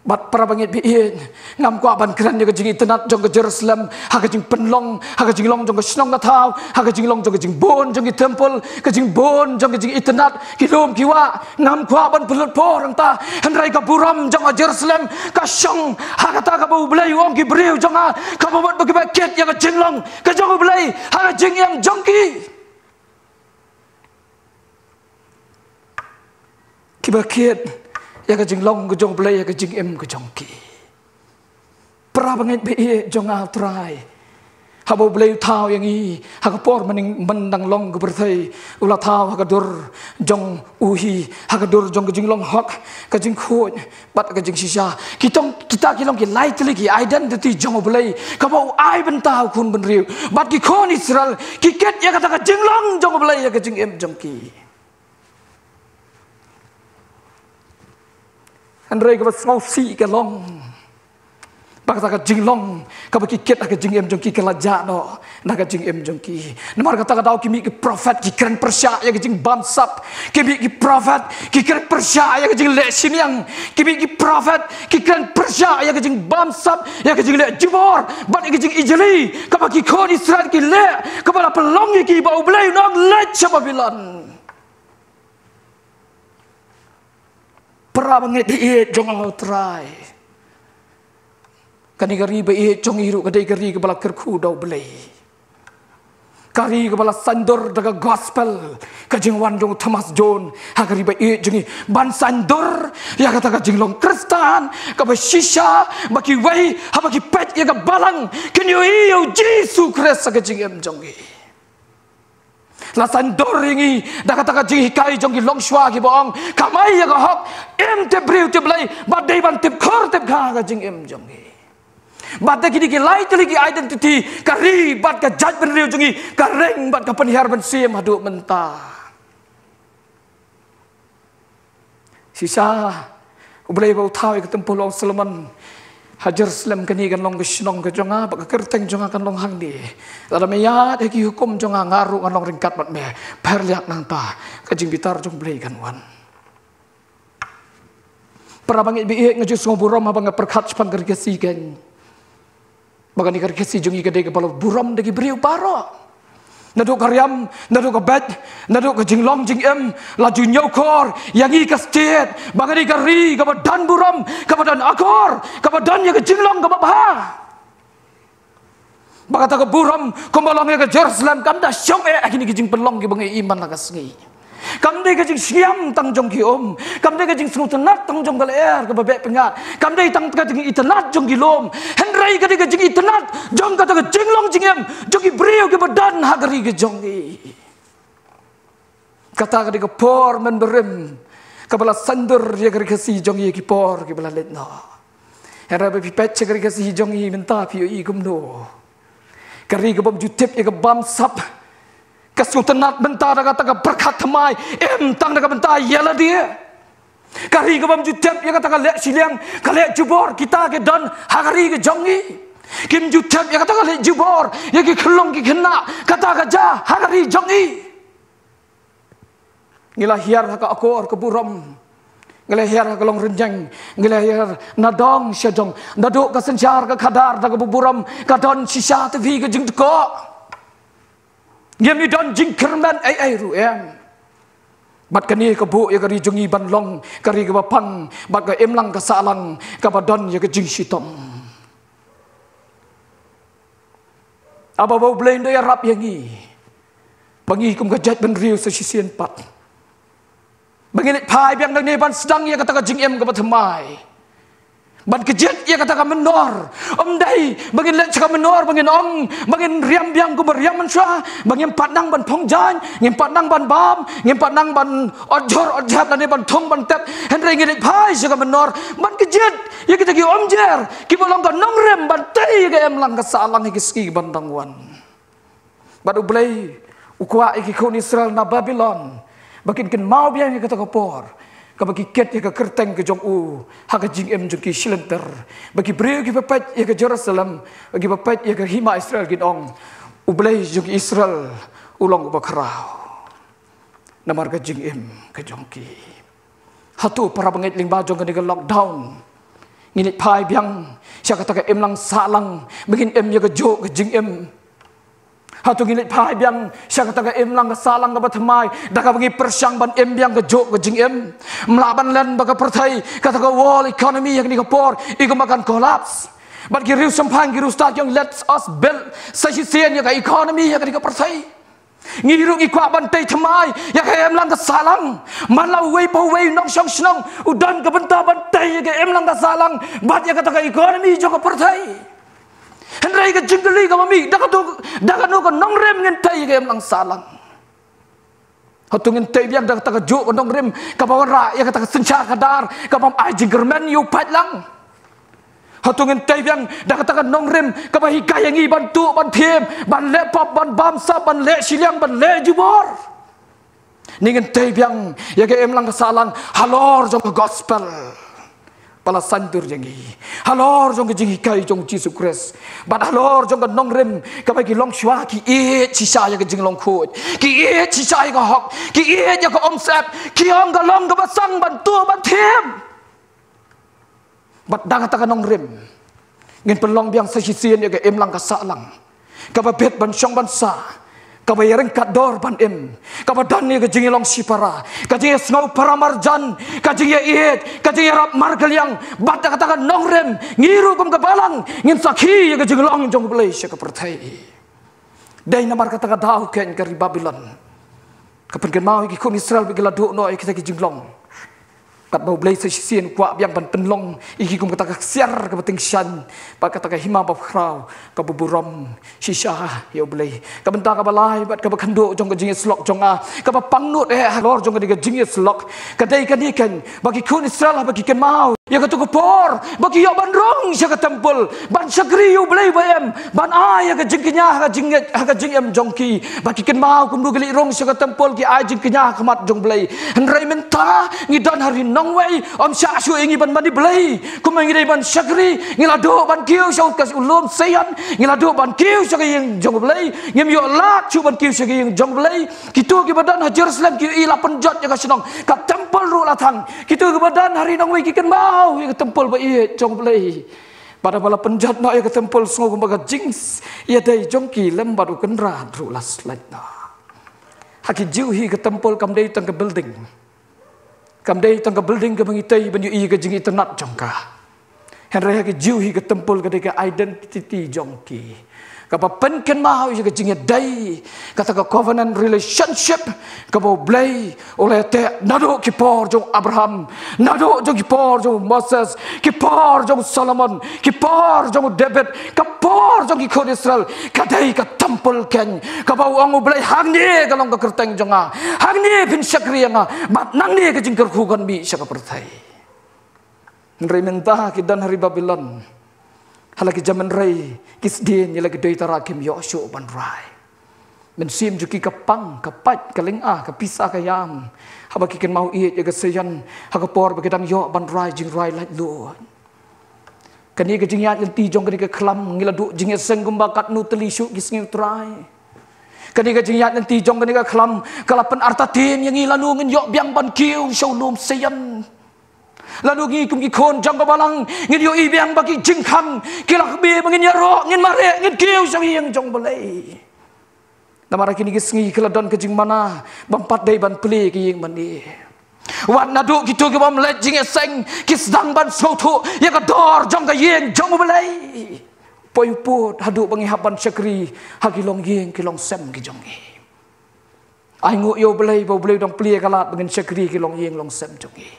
Bad para bangeit baieit, ngam kwah ban kren ïa ka jingitynnad jong ka Jerusalem ha ka jingpynlong, ha ka jinglong jong ka shnong ka thaw, ha ka jinglong jong ka jingbun jong ki templ, ka jingbun jong ka jingitynnad, ki lum ki wah. Ngam kwah ban pynlut por hangta. Hynrei ka burom jong ka Jerusalem ka shong ha kata kaba U Blei u ong, ki briew jong nga, kaba mut ba kiba kit ïa ka jinglong ka jong U Blei ha ka jingim jong ki. Kiba kit ïa ka jinglong ka jong U Blei ha ka jingim ka jong ki. Para bangeit baieit jong nga ha U Trai, haba U Blei u thaw ïa ngi ha ka por mynnyngkong, myndang long ka pyrthei, u la thaw ha ka dur jong u hi, ha ka dur jong ka jinglong hok, ka jingkhuid bad ka jingshisha. Kita, kita ki long ki lai tylli ki identity jong U Blei kaba u ai bynta ha u khun bynriew. Bad ki khun Israel ki kit ïa kata ka jinglong jong U Blei ha ka jingim jong ki. Hynrei kaba sngewsih ka long ba kata ka jinglong kaba ki kit ha ka jingim jong ki ka la jah noh na ka jingim jong ki. Namar kata ka daw ki mih ki prophet ki kren pyrshah ïa ka jingbamsap. Ki mih ki prophet ki kren pyrshah ïa ka jingleh shiliang. Ki mih ki prophet ki kren pyrshah ïa ka jingbamsap, ïa ka jingleh jubor bad ïa ka jingijli kaba ki khun Israel ki leh, kaba la pynlong ïa ki ba U Blei un ong leit sha Babilon. Para bangeit baieit jong nga ha U Trai, kane ka ri baieit jong ngi ruh ka dei ka ri kaba la kyrkhu da U Blei. Ka ri kaba la saiñdur da ka gospel, ka jingwan jong u Thomas Jones ha ka ri baieit jong ngi, ban saiñdur ïa kata ka jinglong Khristan kaba shisha, ba kiwei haba ki peit ïa ka balang kin ïohi ïa U Jisu Khrist ha ka jingim jong ki. La saiñdur ïa ngi da kata ka jinghikai jong ki longshuwa kiba ong, kamai ïa ka hok, im tip briew tip Blei, bad dei ban tip khor tip kha ha ka jingim jong ngi. Bad da kine ki lai tylli ki identity, ka ri bad ka jaitbynriew jong ngi ka ring bad ka pynhiar mynsiem haduh mynta. Shisha, U Blei ba u thaw ïa ka templ, u ong, Solomon, ha Jerusalem kane kan long ka shnong ka jong nga, bad ka kyrteng jong nga kan long hangne. Lada me ïaid ha ki hukum jong nga, nga ruh ngan long ryngkat bad me. Pher liak nangta, ka jingbitar jong U Blei kan wan. Para bangeit baieit, nga ju sngew burom haba nga pyrkhat shaphang ka Ri Khasi keiñ. Ba kane ka Ri Khasi jong ngi ka dei kaba la burom da ki briew baroh. Naduh ka riam, naduh ka beit, naduh ka jinglong jingim, la ju ñiewkhor ïa ngi ka state ba ka dei ka ri kaba don burom, kaba don akor, kaba don ïa ka jinglong kaba bha. Ba kata ka burom kumba long ïa ka Jerusalem kam da shong eh ha kine ki jingpynlong kiba ngi ïohi man la ka sngi. Kam dei ka jingsngiam tang jong ki um. Kam dei ka jingsngewtynnat tang jong ka lyer kaba beh pyngngad. Kam dei tang ka jingitynnat jong ki lum. Hynrei ka dei ka jingitynnat jong kata ka jinglong jingim jong ki briew kiba don ha ka ri ka jong ngi. Kata ka dei ka por mynbarim kaba la saiñdur ïa ka ri Khasi jong ngi ïa ki por kiba la leit noh. Hynrei ba phi peit sha ka ri Khasi jong ngi mynta phi ïohi kumno. Ka ri kabym ju tip ïa ka bamsap. Ka sngewtynnat mynta da kata ka pyrkhat thymmai, em tang da ka bynta ïa lade. Ka ri kabym ju tip ïa kata ka leh shiliang, ka leh jubor kita ki don ha ka ri ka jong ngi. Kim ju tip ïa kata ka leh jubor ïa ki khyllung ki khynnah, kata ka jia ha ka ri jong ngi. Ngi la hiar ha ka akor ka burom. Ngi la hiar ha ka longrynjang. Ngi la hiar na dong sha dong. Naduh ka synshar ka khadar da kaba burom ka don shisha tang phi ka jingtkoh. Ngim don jingkyrmen ei ei ruh em. Bad kane ka buh ïa ka ri jong ngi ban long ka ri kaba pang bad ka imlang ka sahlang kaba don ïa ka jingshitom. Haba ba U Blei un da ïarap ïa ngi ba ngi kum ka jaitbynriew sa shisien pat, ba ngin leit phai biang nangne ban sdang ïa kata ka jingim kaba thymmai, ban kjit ïa kata ka mynnor. Ym dei ba ngin leit sha ka mynnor ba ngin ong, ba ngin riam biang kumba riam mynshuwa, ba ngim pat nang ban phong jaiñ, ngim pat nang ban bam, ngim pat nang ban ot jhur ot jhep lane ban thung ban tep. Hynrei ngin leit phai sha ka mynnor ban kjit ïa kita ki umjer kiba long ka nongrim ban tei ïa ka imlang ka sahlang ïa ki sngi ban dang wan. Bad U Blei u kwah ïa ki khun Israel na Babilon ba kin kynmaw biang ïa kata ka por kaba ki kit ïa ka kyrteng ka jong u ha ka jingim jong ki shilynter. Ba ki briew kiba peit ïa ka Jerusalem, ba kiba peit ïa ka hima Israel kin ong, U Blei jong ki Israel u long uba khraw namar ka jingim ka jong ki. Hato para bangeit lyngba jong kane ka lockdown ngin leit phai biang sha kata ka imlang sahlang ba ngin im ïa kajuh ka jingim? Hato ngin leit phai biang sha kata ka imlang ka sahlang kaba thymmai da kaba ngi pyrshang ban im biang kajuh ka jingim? Ym lah ban len ba ka pyrthei, kata ka world economy ïa kane ka por i kumba kan collapse. Bad ki riewshemphang ki riewstad ki ong, let us build sa shisien ïa ka economy ïa kane ka pyrthei. Ngi ruh ngi kwah ban tei thymmai ïa ka imlang ka sahlang. Man la uwei pa uwei u nongshong shnong u don ka bynta ban tei ïa ka imlang ka sahlang bad ïa kata ka economy jong ka pyrthei. Hynrei ka jingkylli kaba mih, da katu, da kano ka nongrim ngin tei ïa ka imlang sahlang? Hato ngin tei biang da kata kajuh ka nongrim kaba wanrah ïa kata ka synshar khadar kabym ai jingkyrmen ïa u paidlang? Hato ngin tei biang da kata ka nongrim kaba hikai ïa ngi ban tuh ban thiem, ban leh pop, ban bamsap, ban leh shiliang, ban leh jubor? Ne ngin tei biang ïa ka imlang ka sahlang halor jong ka gospel ba la saiñdur ïa ngi, halor jong ka jinghikai jong U Jisu Khrist, bad halor jong ka nongrim kaba ki longshuwa ki ïeit shisha ïa ka jinglong khuid, ki ïeit shisha ïa ka hok, ki ïeit ïa ka umsyep, ki ong ka long kaba sdang ban tuh ban thiem? Bad da kata ka nongrim ngin pynlong biang sa shisien ïa ka imlang ka sahlang kaba bit ban shong ban sah, kaba ïaryngkat dor ban im, kaba don ïa ka jingïalong shipara, ka jingïasngew para marjan, ka jingïaieit, ka jingïarap markylliang. Bad da kata ka nongrim ngi ruh kum ka balang ngin sakhi ïa ka jinglong jong U Blei sha ka pyrthei. Dei namar kata ka daw keiñ ka ri Babilon ka pynkynmaw ïa ki khun Israel ba ki la duh noh ïa kita ki jinglong. Katba U Blei sa shisien u kwah biang ban pynlong ïa ki kum kata ka ksiar kaba tyngshaiñ bad kata ka hima bakhraw kaba burom shisha ïa U Blei. Ka bynta kaba lai bad kaba khatduh jong ka jingïasyllok jong nga kaba pangnud eh halor jong kane ka jingïasyllok ka dei kane keiñ, ba ki khun Israel haba ki kynmaw ïa katu ka por ba ki ïoh ban rung sha ka templ ban shakri ïa U Blei ba im, ban ai ïa ka jingkñia ha ka jingngeit ha ka jingim jong ki, ba ki kynmaw kumno ki leit rung sha ka templ ki ai jingkñia ha khmat jong U Blei. Hynrei mynta ngi don ha ri nongwei, ym shah shuh ïa ngi ban mane Blei kumba ngi dei ban shakri. Ngi la duh ban kiew sha u lum Sion, ngi la duh ban kiew sha ka ïing jong U Blei, ngim ïoh lad shuh ban kiew sha ka ïing jong U Blei. Kito kiba don ha Jerusalem ki ïohi la pynjot ïa ka shnong, ka templ ruh la thang. Kito kiba don ha ri nongwei ki kynmaw ïa ka templ ba ïeit jong U Blei. Bad haba la pynjot noh ïa ka templ sngew kumba ka jingïadei jong ki lem bad U Kynrad ruh la slait noh. Ha ki Jiw hi ka templ kam dei tang ka building. Kam dei tang ka building kaba ngi tei ban ïohi ïa ka jingitynnat jong ka. Hynrei ha ki Jiw hi ka templ ka dei ka identity jong ki. Kaba pynkynmaw ïa ka jingïadei, kata ka covenant relationship, kaba U Blei u la teh naduh ki por jong u Abraham, naduh jong ki por jong u Moses, ki por jong u Solomon, ki por jong u David, ka por jong ki khun Israel, ka dei ka temple keiñ, kaba u ong U Blei hangne ka long ka kyrteng jong nga, hangne phin shakri ïa nga, bad nangne ka jingkyrkhu kan mih sha ka pyrthei. Hynrei mynta ki don ha ri Babilon. Ha la ki jam hynrei ki sdien ïa la ki dei tara kim ïoh shuh ban rai. Mynsiem jong ki ka pang, ka pait, ka lynga, ka pisa ka ïam. Haba ki kynmaw ïeit ïa ka Seion, ha ka por ba ki dang ïoh ban rai jingrwai laitluid. Kane ka jingïaid lynti jong kane ka khlam, ngi la duh jingïaseng kumba katno tylli shuh ki sngi U Trai. Kane ka jingïaid lynti jong kane ka khlam, ka la pynartatien ïa ngi lano ngin ïoh biang ban kiew sha u lum Seion. Lano ngi kum ki khun jong ka balang, ngin ïohi biang ba ki jingkhang ki la kmie ba ngin ïaroh, ngin mareh, ngin kiew sha ka ïing jong U Blei. Namar ha kine ki sngi ki la don ka jingmana bym pat dei ban plie ka ïing mane. Wat naduh kito ki bym leit jingïaseng ki sdang ban sngewthuh ïa ka dor jong ka ïing jong U Blei. Poi u pud haduh ba ngi hap ban shakri ha ki longïing ki longsem ki jong ngi. Ai nguh ïa U Blei ba U Blei u dang plie ka lad ba ngin shakri ki longïing longsem jong ngi.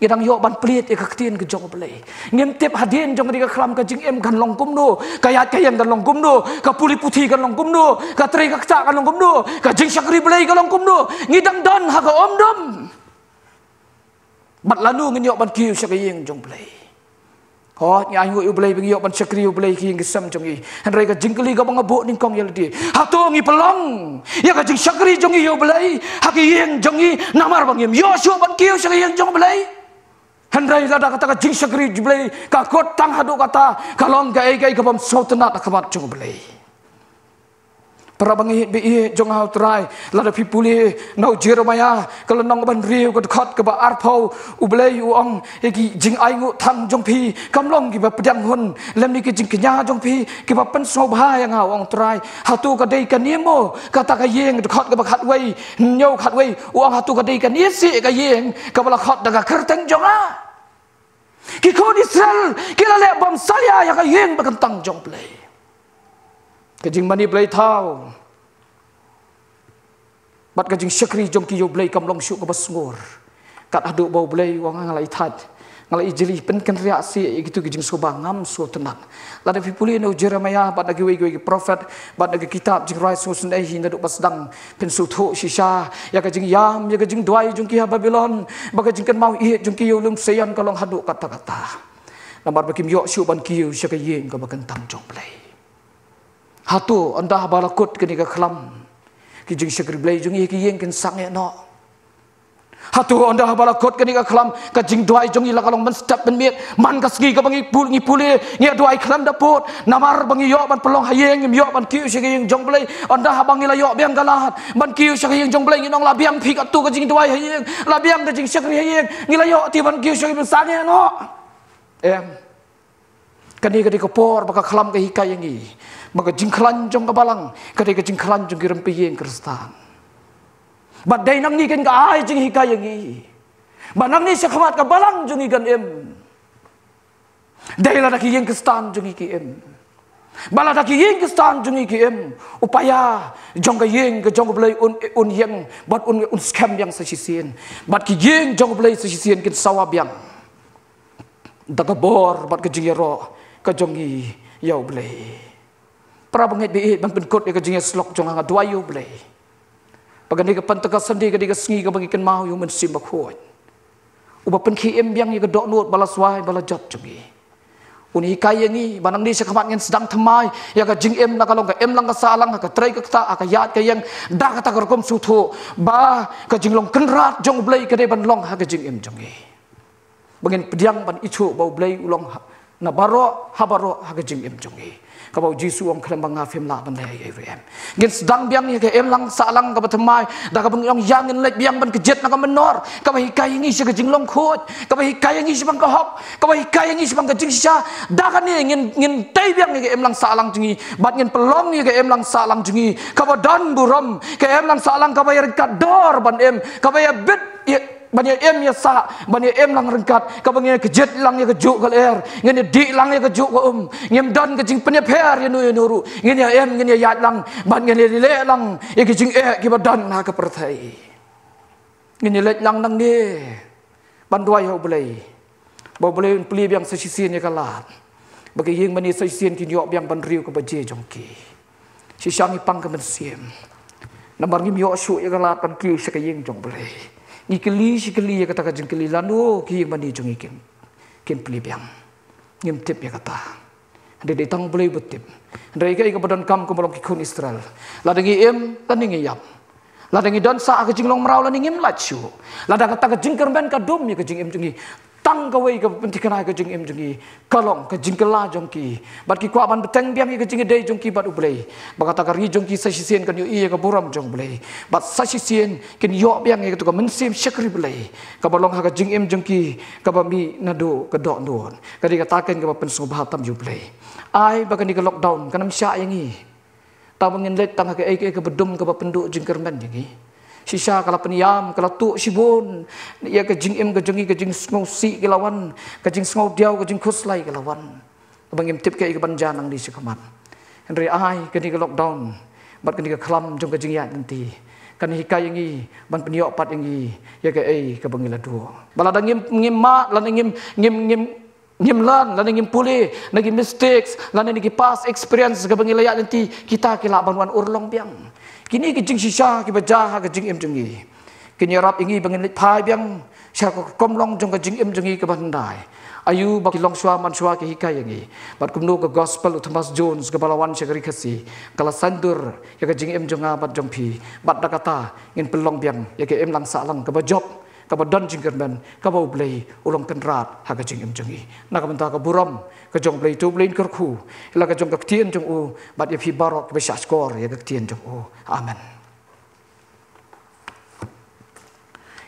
Ngi dang ïoh ban plied ïa ka ktien ka jong U Blei. Ngim tip hadien jong kane ka khlam ka jingim kan long kumno, ka ïaid ka ïeng kan long kumno, ka pule puthi kan long kumno, ka trei ka ktah kan long kumno, ka jingshakri Blei kan long kumno. Ngi dang don ha ka umdum. Bad lano ngin ïoh ban kiew sha ka ïing jong U Blei. Hooid, ngi ai nguh ïa U Blei ba ngi ïoh ban shakri ïa U Blei ha ki ïing ki sem jong ngi. Hynrei ka jingkylli kaba nga buh nyngkong ïa lade, hato ngi pynlong ïa ka jingshakri jong ngi ïa U Blei ha ki ïing jong ngi, namar ba ngim ïoh shuh ban kiew sha ka ïing jong U Blei? Hynrei lada kata ka jingshakri jong U Blei ka kut tang haduh kata, ka long kaei kaei ka bym sngewtynnad ha khmat jong U Blei. Para bangeit ba ïeit jong nga ha U Trai, lada phi pule na u Jeremaïah ka lynnong ba hynriew ka dkhot kaba arphew, U Blei u ong ïa ki jingainguh thang jong phi kam long kiba pdiang hun, lymne ki jingkñia jong phi kiba pynsngewbha ïa nga, u ong U Trai. Hato ka dei kane mo kata ka ïing, dkhot kaba khatwei, hynñiew khatwei, u ong hato ka dei kane seh ka ïing kaba la khot da ka kyrteng jong nga? Ki khun Israel ki la leh bymsalia ïa ka ïing ba kyntang jong U Blei. Ka jingmane blei thaw bad ka jingshakri jong ki ïa U Blei kam long shuh kaba sngur. Kat haduh ba U Blei u ong nga la ïa thait, nga la ïa jli, pynkynriah seh ïa kito ki jingsngewbha, ngam sngewtynnad. Lada phi pule na u Jeremaïah bad na kiwei kiwei ki prophet bad na ki kitab jingrwai sngewsynei hi naduh ba sdang, phin sngewthuh shisha ïa ka jingïam, ïa ka jingduwai jong ki ha Babilon, ba ka jingkynmaw ïeit jong ki ïa u lum Seion ka long haduh katta katta. Namar ba kim ïoh shuh ban kiew sha ka ïing kaba kyntang jong U Blei. Hato ynda haba la kut kane ka khlam, ki jingshakri Blei jong ngi ha ki ïing kin sangeh noh? Hato ynda haba la kut kane ka khlam, ka jingduwai jong ngi la ka long mynstep mynmiet? Man ka sngi kaba ngi pule, ngi pule, ngi duwai khlem da pud, namar ba ngi ïoh ban pynlong ha ïing, ngim ïoh ban kiew sha ka ïing jong U Blei. Ynda haba ngi la ïoh biang ka lad ban kiew sha ka ïing jong U Blei, ngin ong, la biang phi katto ka jingduwai ha ïing, la biang ka jingshakri ha ïing, ngi la ïoh te ban kiew sha ka ïing, sangeh noh? Em. Kane ka dei ka por ba ka khlam ka hikai ïa ngi ba ka jingkhlaiñ jong ka balang ka dei ka jingkhlaiñ jong ki rympei ïing Khristan. Bad dei nangne kan ka ai jinghikai ïa ngi ba nangne shakhmat ka balang jong ngi kan im. Dei lada ki ïing Khristan jong ngi ki im. Ba lada ki ïing Khristan jong ngi ki im, u paia jong ka ïing ka jong U Blei un, un ïeng bad un, un skhem biang sa shisien. Bad ki ïing jong U Blei sa shisien kin sawa biang da ka bor bad ka jingïaroh ka jong ngi ïa U Blei. Para bangeit ba ïeit, ban pynkut ïa ka jingïasyllok jong nga, nga duwai ïa U Blei ba kane ka Pentecost Sunday ka dei ka sngi kaba ngi kynmaw ïa U Mynsiem Bakhuid, uba pynkhie im biang ïa ka dohnud ba la swai ba la jot jong ngi. Un hikai ïa ngi ba nangne shakhmat ngin sdang thymmai ïa ka jingim, na ka long ka imlang ka sahlang, ha ka trei ka ktah, ha ka ïaid ka ïeng, da kata ka rukom sngewthuh ba ka jinglong kynrad jong U Blei ka dei ban long ha ka jingim jong ngi. Ba ngin pdiang ban ithuh ba U Blei u long ha, na baroh ha baroh ha ka jingim jong ngi. Kaba U Jisu u ong, khlem ba nga phim lah ban leh ei ei ruh em. Ngin sdang biang ïa ka imlang sahlang kaba thymmai da kaba ngin ong, ïa ngin leit biang ban kjit na ka mynnor, kaba hikai ïa ngi sha ka jinglong khuid, kaba hikai ïa ngi shaphang ka hok, kaba hikai ïa ngi shaphang ka jingshisha. Da kane ngin, ngin tei biang ïa ka imlang sahlang jong ngi bad ngin pynlong ïa ka imlang sahlang jong ngi kaba don burom, ka imlang sahlang kaba ïaryngkat dor ban im, kaba ïabit ïa Ban ïa im ïa sah, ban ïa im lang ryngkat, kaba ngin ïa kjit lang ïa kajuh ka lyer, ngin ïa dih lang ïa kajuh ka um, ngim don ka jingpynïapher ïa no ïa no ruh, ngin ïa im, ngin ïa ïaid lang, ban ngin ïa leh lang ïa ka jingeh kiba don ha ka pyrthei. Ngin ïa leit lang nangne ban duwai ha U Blei, ba U Blei un plie biang sa shisien ïa ka lad, ba ka ïing mane sa shisien kin ïoh biang ban riew kaba jia jong ki. Shisha ngi pang ka mynsiem, namar ngim ïoh shuh ïa ka lad ban kiew sha ka ïing jong U Blei. Ngi kylli shi kylli ïa kata ka jingkylli, lano ki ïing mane jong ngi kin, kin plie biang. Ngim tip ïa kata. Hynrei dei tang U Blei uba tip. Hynrei kaei kaba donkam, kumba long ki khun Israel, lada ngi im lane ngi ïap, lada ngi don sah ha ka jinglong mraw lane ngim lait shuh, lada kata ka jingkyrmen ka dum ïa ka jingim jong ngi, tang kawei kaba pynthikna ïa ka jingim jong ngi ka long ka jingkylla jong ki, bad ki kwah ban bteng biang ïa ka jingïadei jong ki bad U Blei, ba kata ka ri jong ki sa shisien kan ïohi ïa ka burom jong U Blei, bad sa shisien kin ïoh biang ïa kata ka mynsiem shakri Blei kaba long ha ka jingim jong ki, kaba mih naduh ka dohnud. Ka dei kata keiñ kaba pynsngewbha tam ïa U Blei. Ai ba kane ka lockdown kan ym shah ïa ngi, tang ba ngin leit tang ha kaei kaei kaba dum kaba pynduh jingkyrmen ïa ngi. Shisha ka la pynïam, ka la tuh shibun ïa ka jingim ka jong ngi, ka jingsngewsih ka la wan, ka jingsngewdiaw, ka jingkhuslai ka la wan. Kaba ngim tip kaei kaban jia nangne shakhmat. Hynrei ai kane ka lockdown bad kane ka khlam jong ka jingïaid lynti kan hikai ïa ngi ban pynïoh pat ïa ngi ïa kaei kaba ngi la duh. Ba lada ngim, ngim mad, lada ngim, ngim, ngim, ngim learn, lada ngim pule na ki mistakes, lada na ki past experience kaba ngi la ïaid lynti, kita ki lah ban wan urlong biang. Kine ki jingshisha kiba jia ha ka jingim jong ngi kin ïarap ïa ngi ba ngin leit phai biang sha ka rukom long jong ka jingim jong ngi kaba hyndai. Aïu ba ki longshuwa manshuwa ki hikai ïa ngi, bad kumno ka gospel u Thomas Jones kaba la wan sha ka ri Khasi ka la saiñdur ïa ka jingim jong nga bad jong phi, bad da kata ngin pynlong biang ïa ka imlang sahlang kaba jop, kaba don jingkyrmen, kaba U Blei u long kynrad ha ka jingim jong ngi. Na ka bynta ka burom ka jong U Blei, to U Blei un kyrkhu ïa la ka jong ka ktien jong u bad ïa phi baroh kiba shahshkor ïa ka ktien jong u. Amen.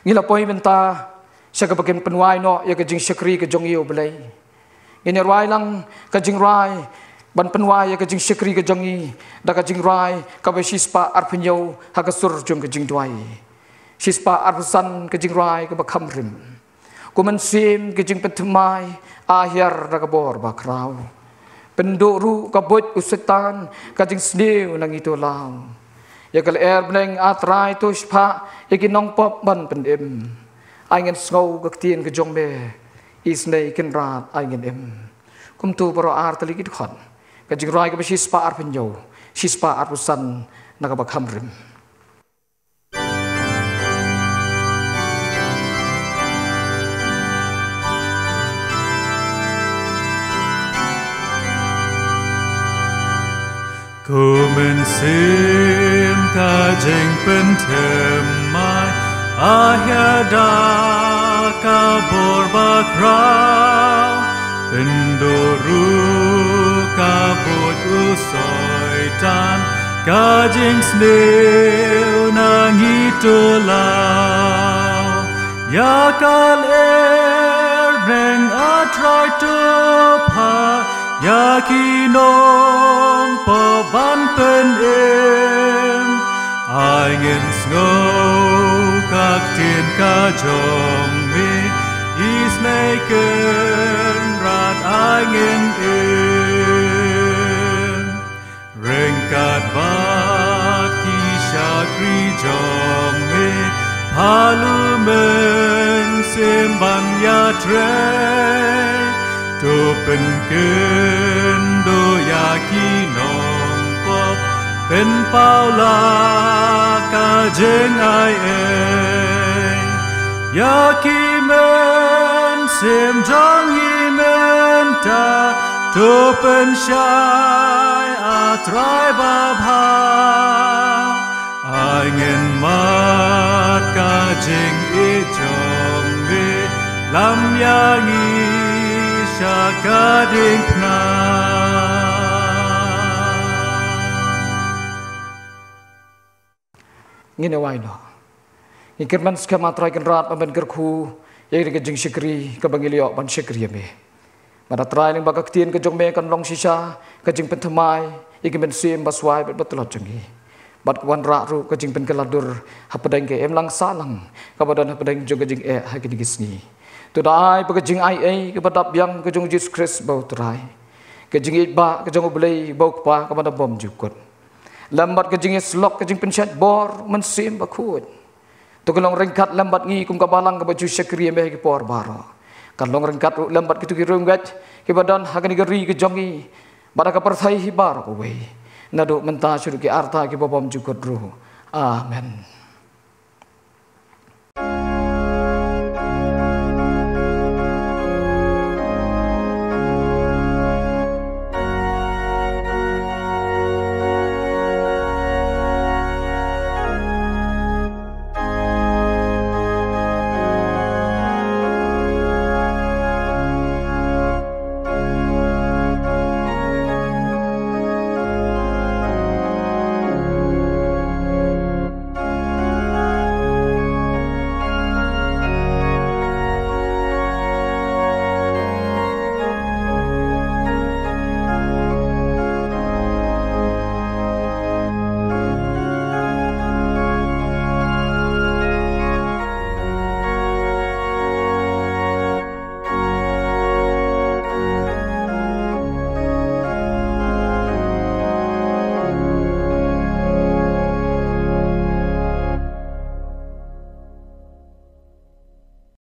Ngi la poi mynta sha kaba kin pynwai noh ïa ka jingshakri ka jong ngi ïa U Blei. Ngin ïa rwai lang ka jingrwai ban pynwai ïa ka jingshakri ka jong ngi da ka jingrwai kaba shispah arphew hynñiew ha ka sur jong ka jingduwai. Shispah arphew san ka jingrwai kaba kham rim. Ko Mynsiem ka jingpynthymmai, a hiar da ka bor bakhraw. Pynduh ruh ka buit u Soitan ka jingsniew na ngi to law. Ïa ka lyer bneng, a Trai, to shipha ïa ki nongpop ban pynim. Ai ngin sngew ka ktien ka jong me, isynei Kynrad ai ngin im. Kumto baroh ar tylli ki dkhot. Ka jingrwai kaba shispah arphew hynñiew, shispah arphew san na kaba kham rim. Ko Mynsiem ka jingpynthymmai, a hiar da ka bor bakhraw, pynduh ruh ka buit u Soitan ka jingsniew na ngi to law. Ïa ka lyer bneng, a Trai, to phah ïa ki nongpop ban pynim. Ai ngin sngew ka ktien ka jong me, isynei Kynrad ai ngin im. Ryngkat bad ki shakri jong me, pha u Mynsiem ban ïatrei. To pynkynduh ïa ki nongpop, pynpaw la ka jingai ei. Ïa ki mynsiem jong ngi mynta, to pynshai, a Trai babha. Ai ngin mad ka jingïeit jong me, lam ïa ngi sha ka diengphna. Ngin ïa wai noh. Ngi kyrmen skhem, a Trai Kynrad, ba men kyrkhu ïa ka jingshakri kaba ngi la ïoh ban shakri ïa me. Bad a Trai, lyngba ka ktien ka jong me kan long shisha ka jingpynthymmai ïa ki mynsiem ba swai bad ba tlot jong ngi. Bad ka wanrah ruh ka jingpynkylla dur hapdeng ka imlang sahlang kaba don hapdeng jong ka jingeh ha kine ki sngi. To da ai ba ka jingaiei kaba dap biang ka jong u Jisu Khrist ba u Trai, ka jingïeit ba ka jong u Blei ba u Kpa kaba na bymjukut, lem bad ka jingïasyllok ka jingpynshait bor Mynsiem Bakhuid, to ka long ryngkat lem bad ngi kum ka balang kaba ju shakri ïa me ha ki por baroh. Ka long ryngkat ruh lem bad kito ki riewngeit kiba don ha kane ka ri ka jong ngi bad ha ka pyrthei hi baroh kawei, naduh mynta sha ki arta kiba bymjukut ruh. Amen.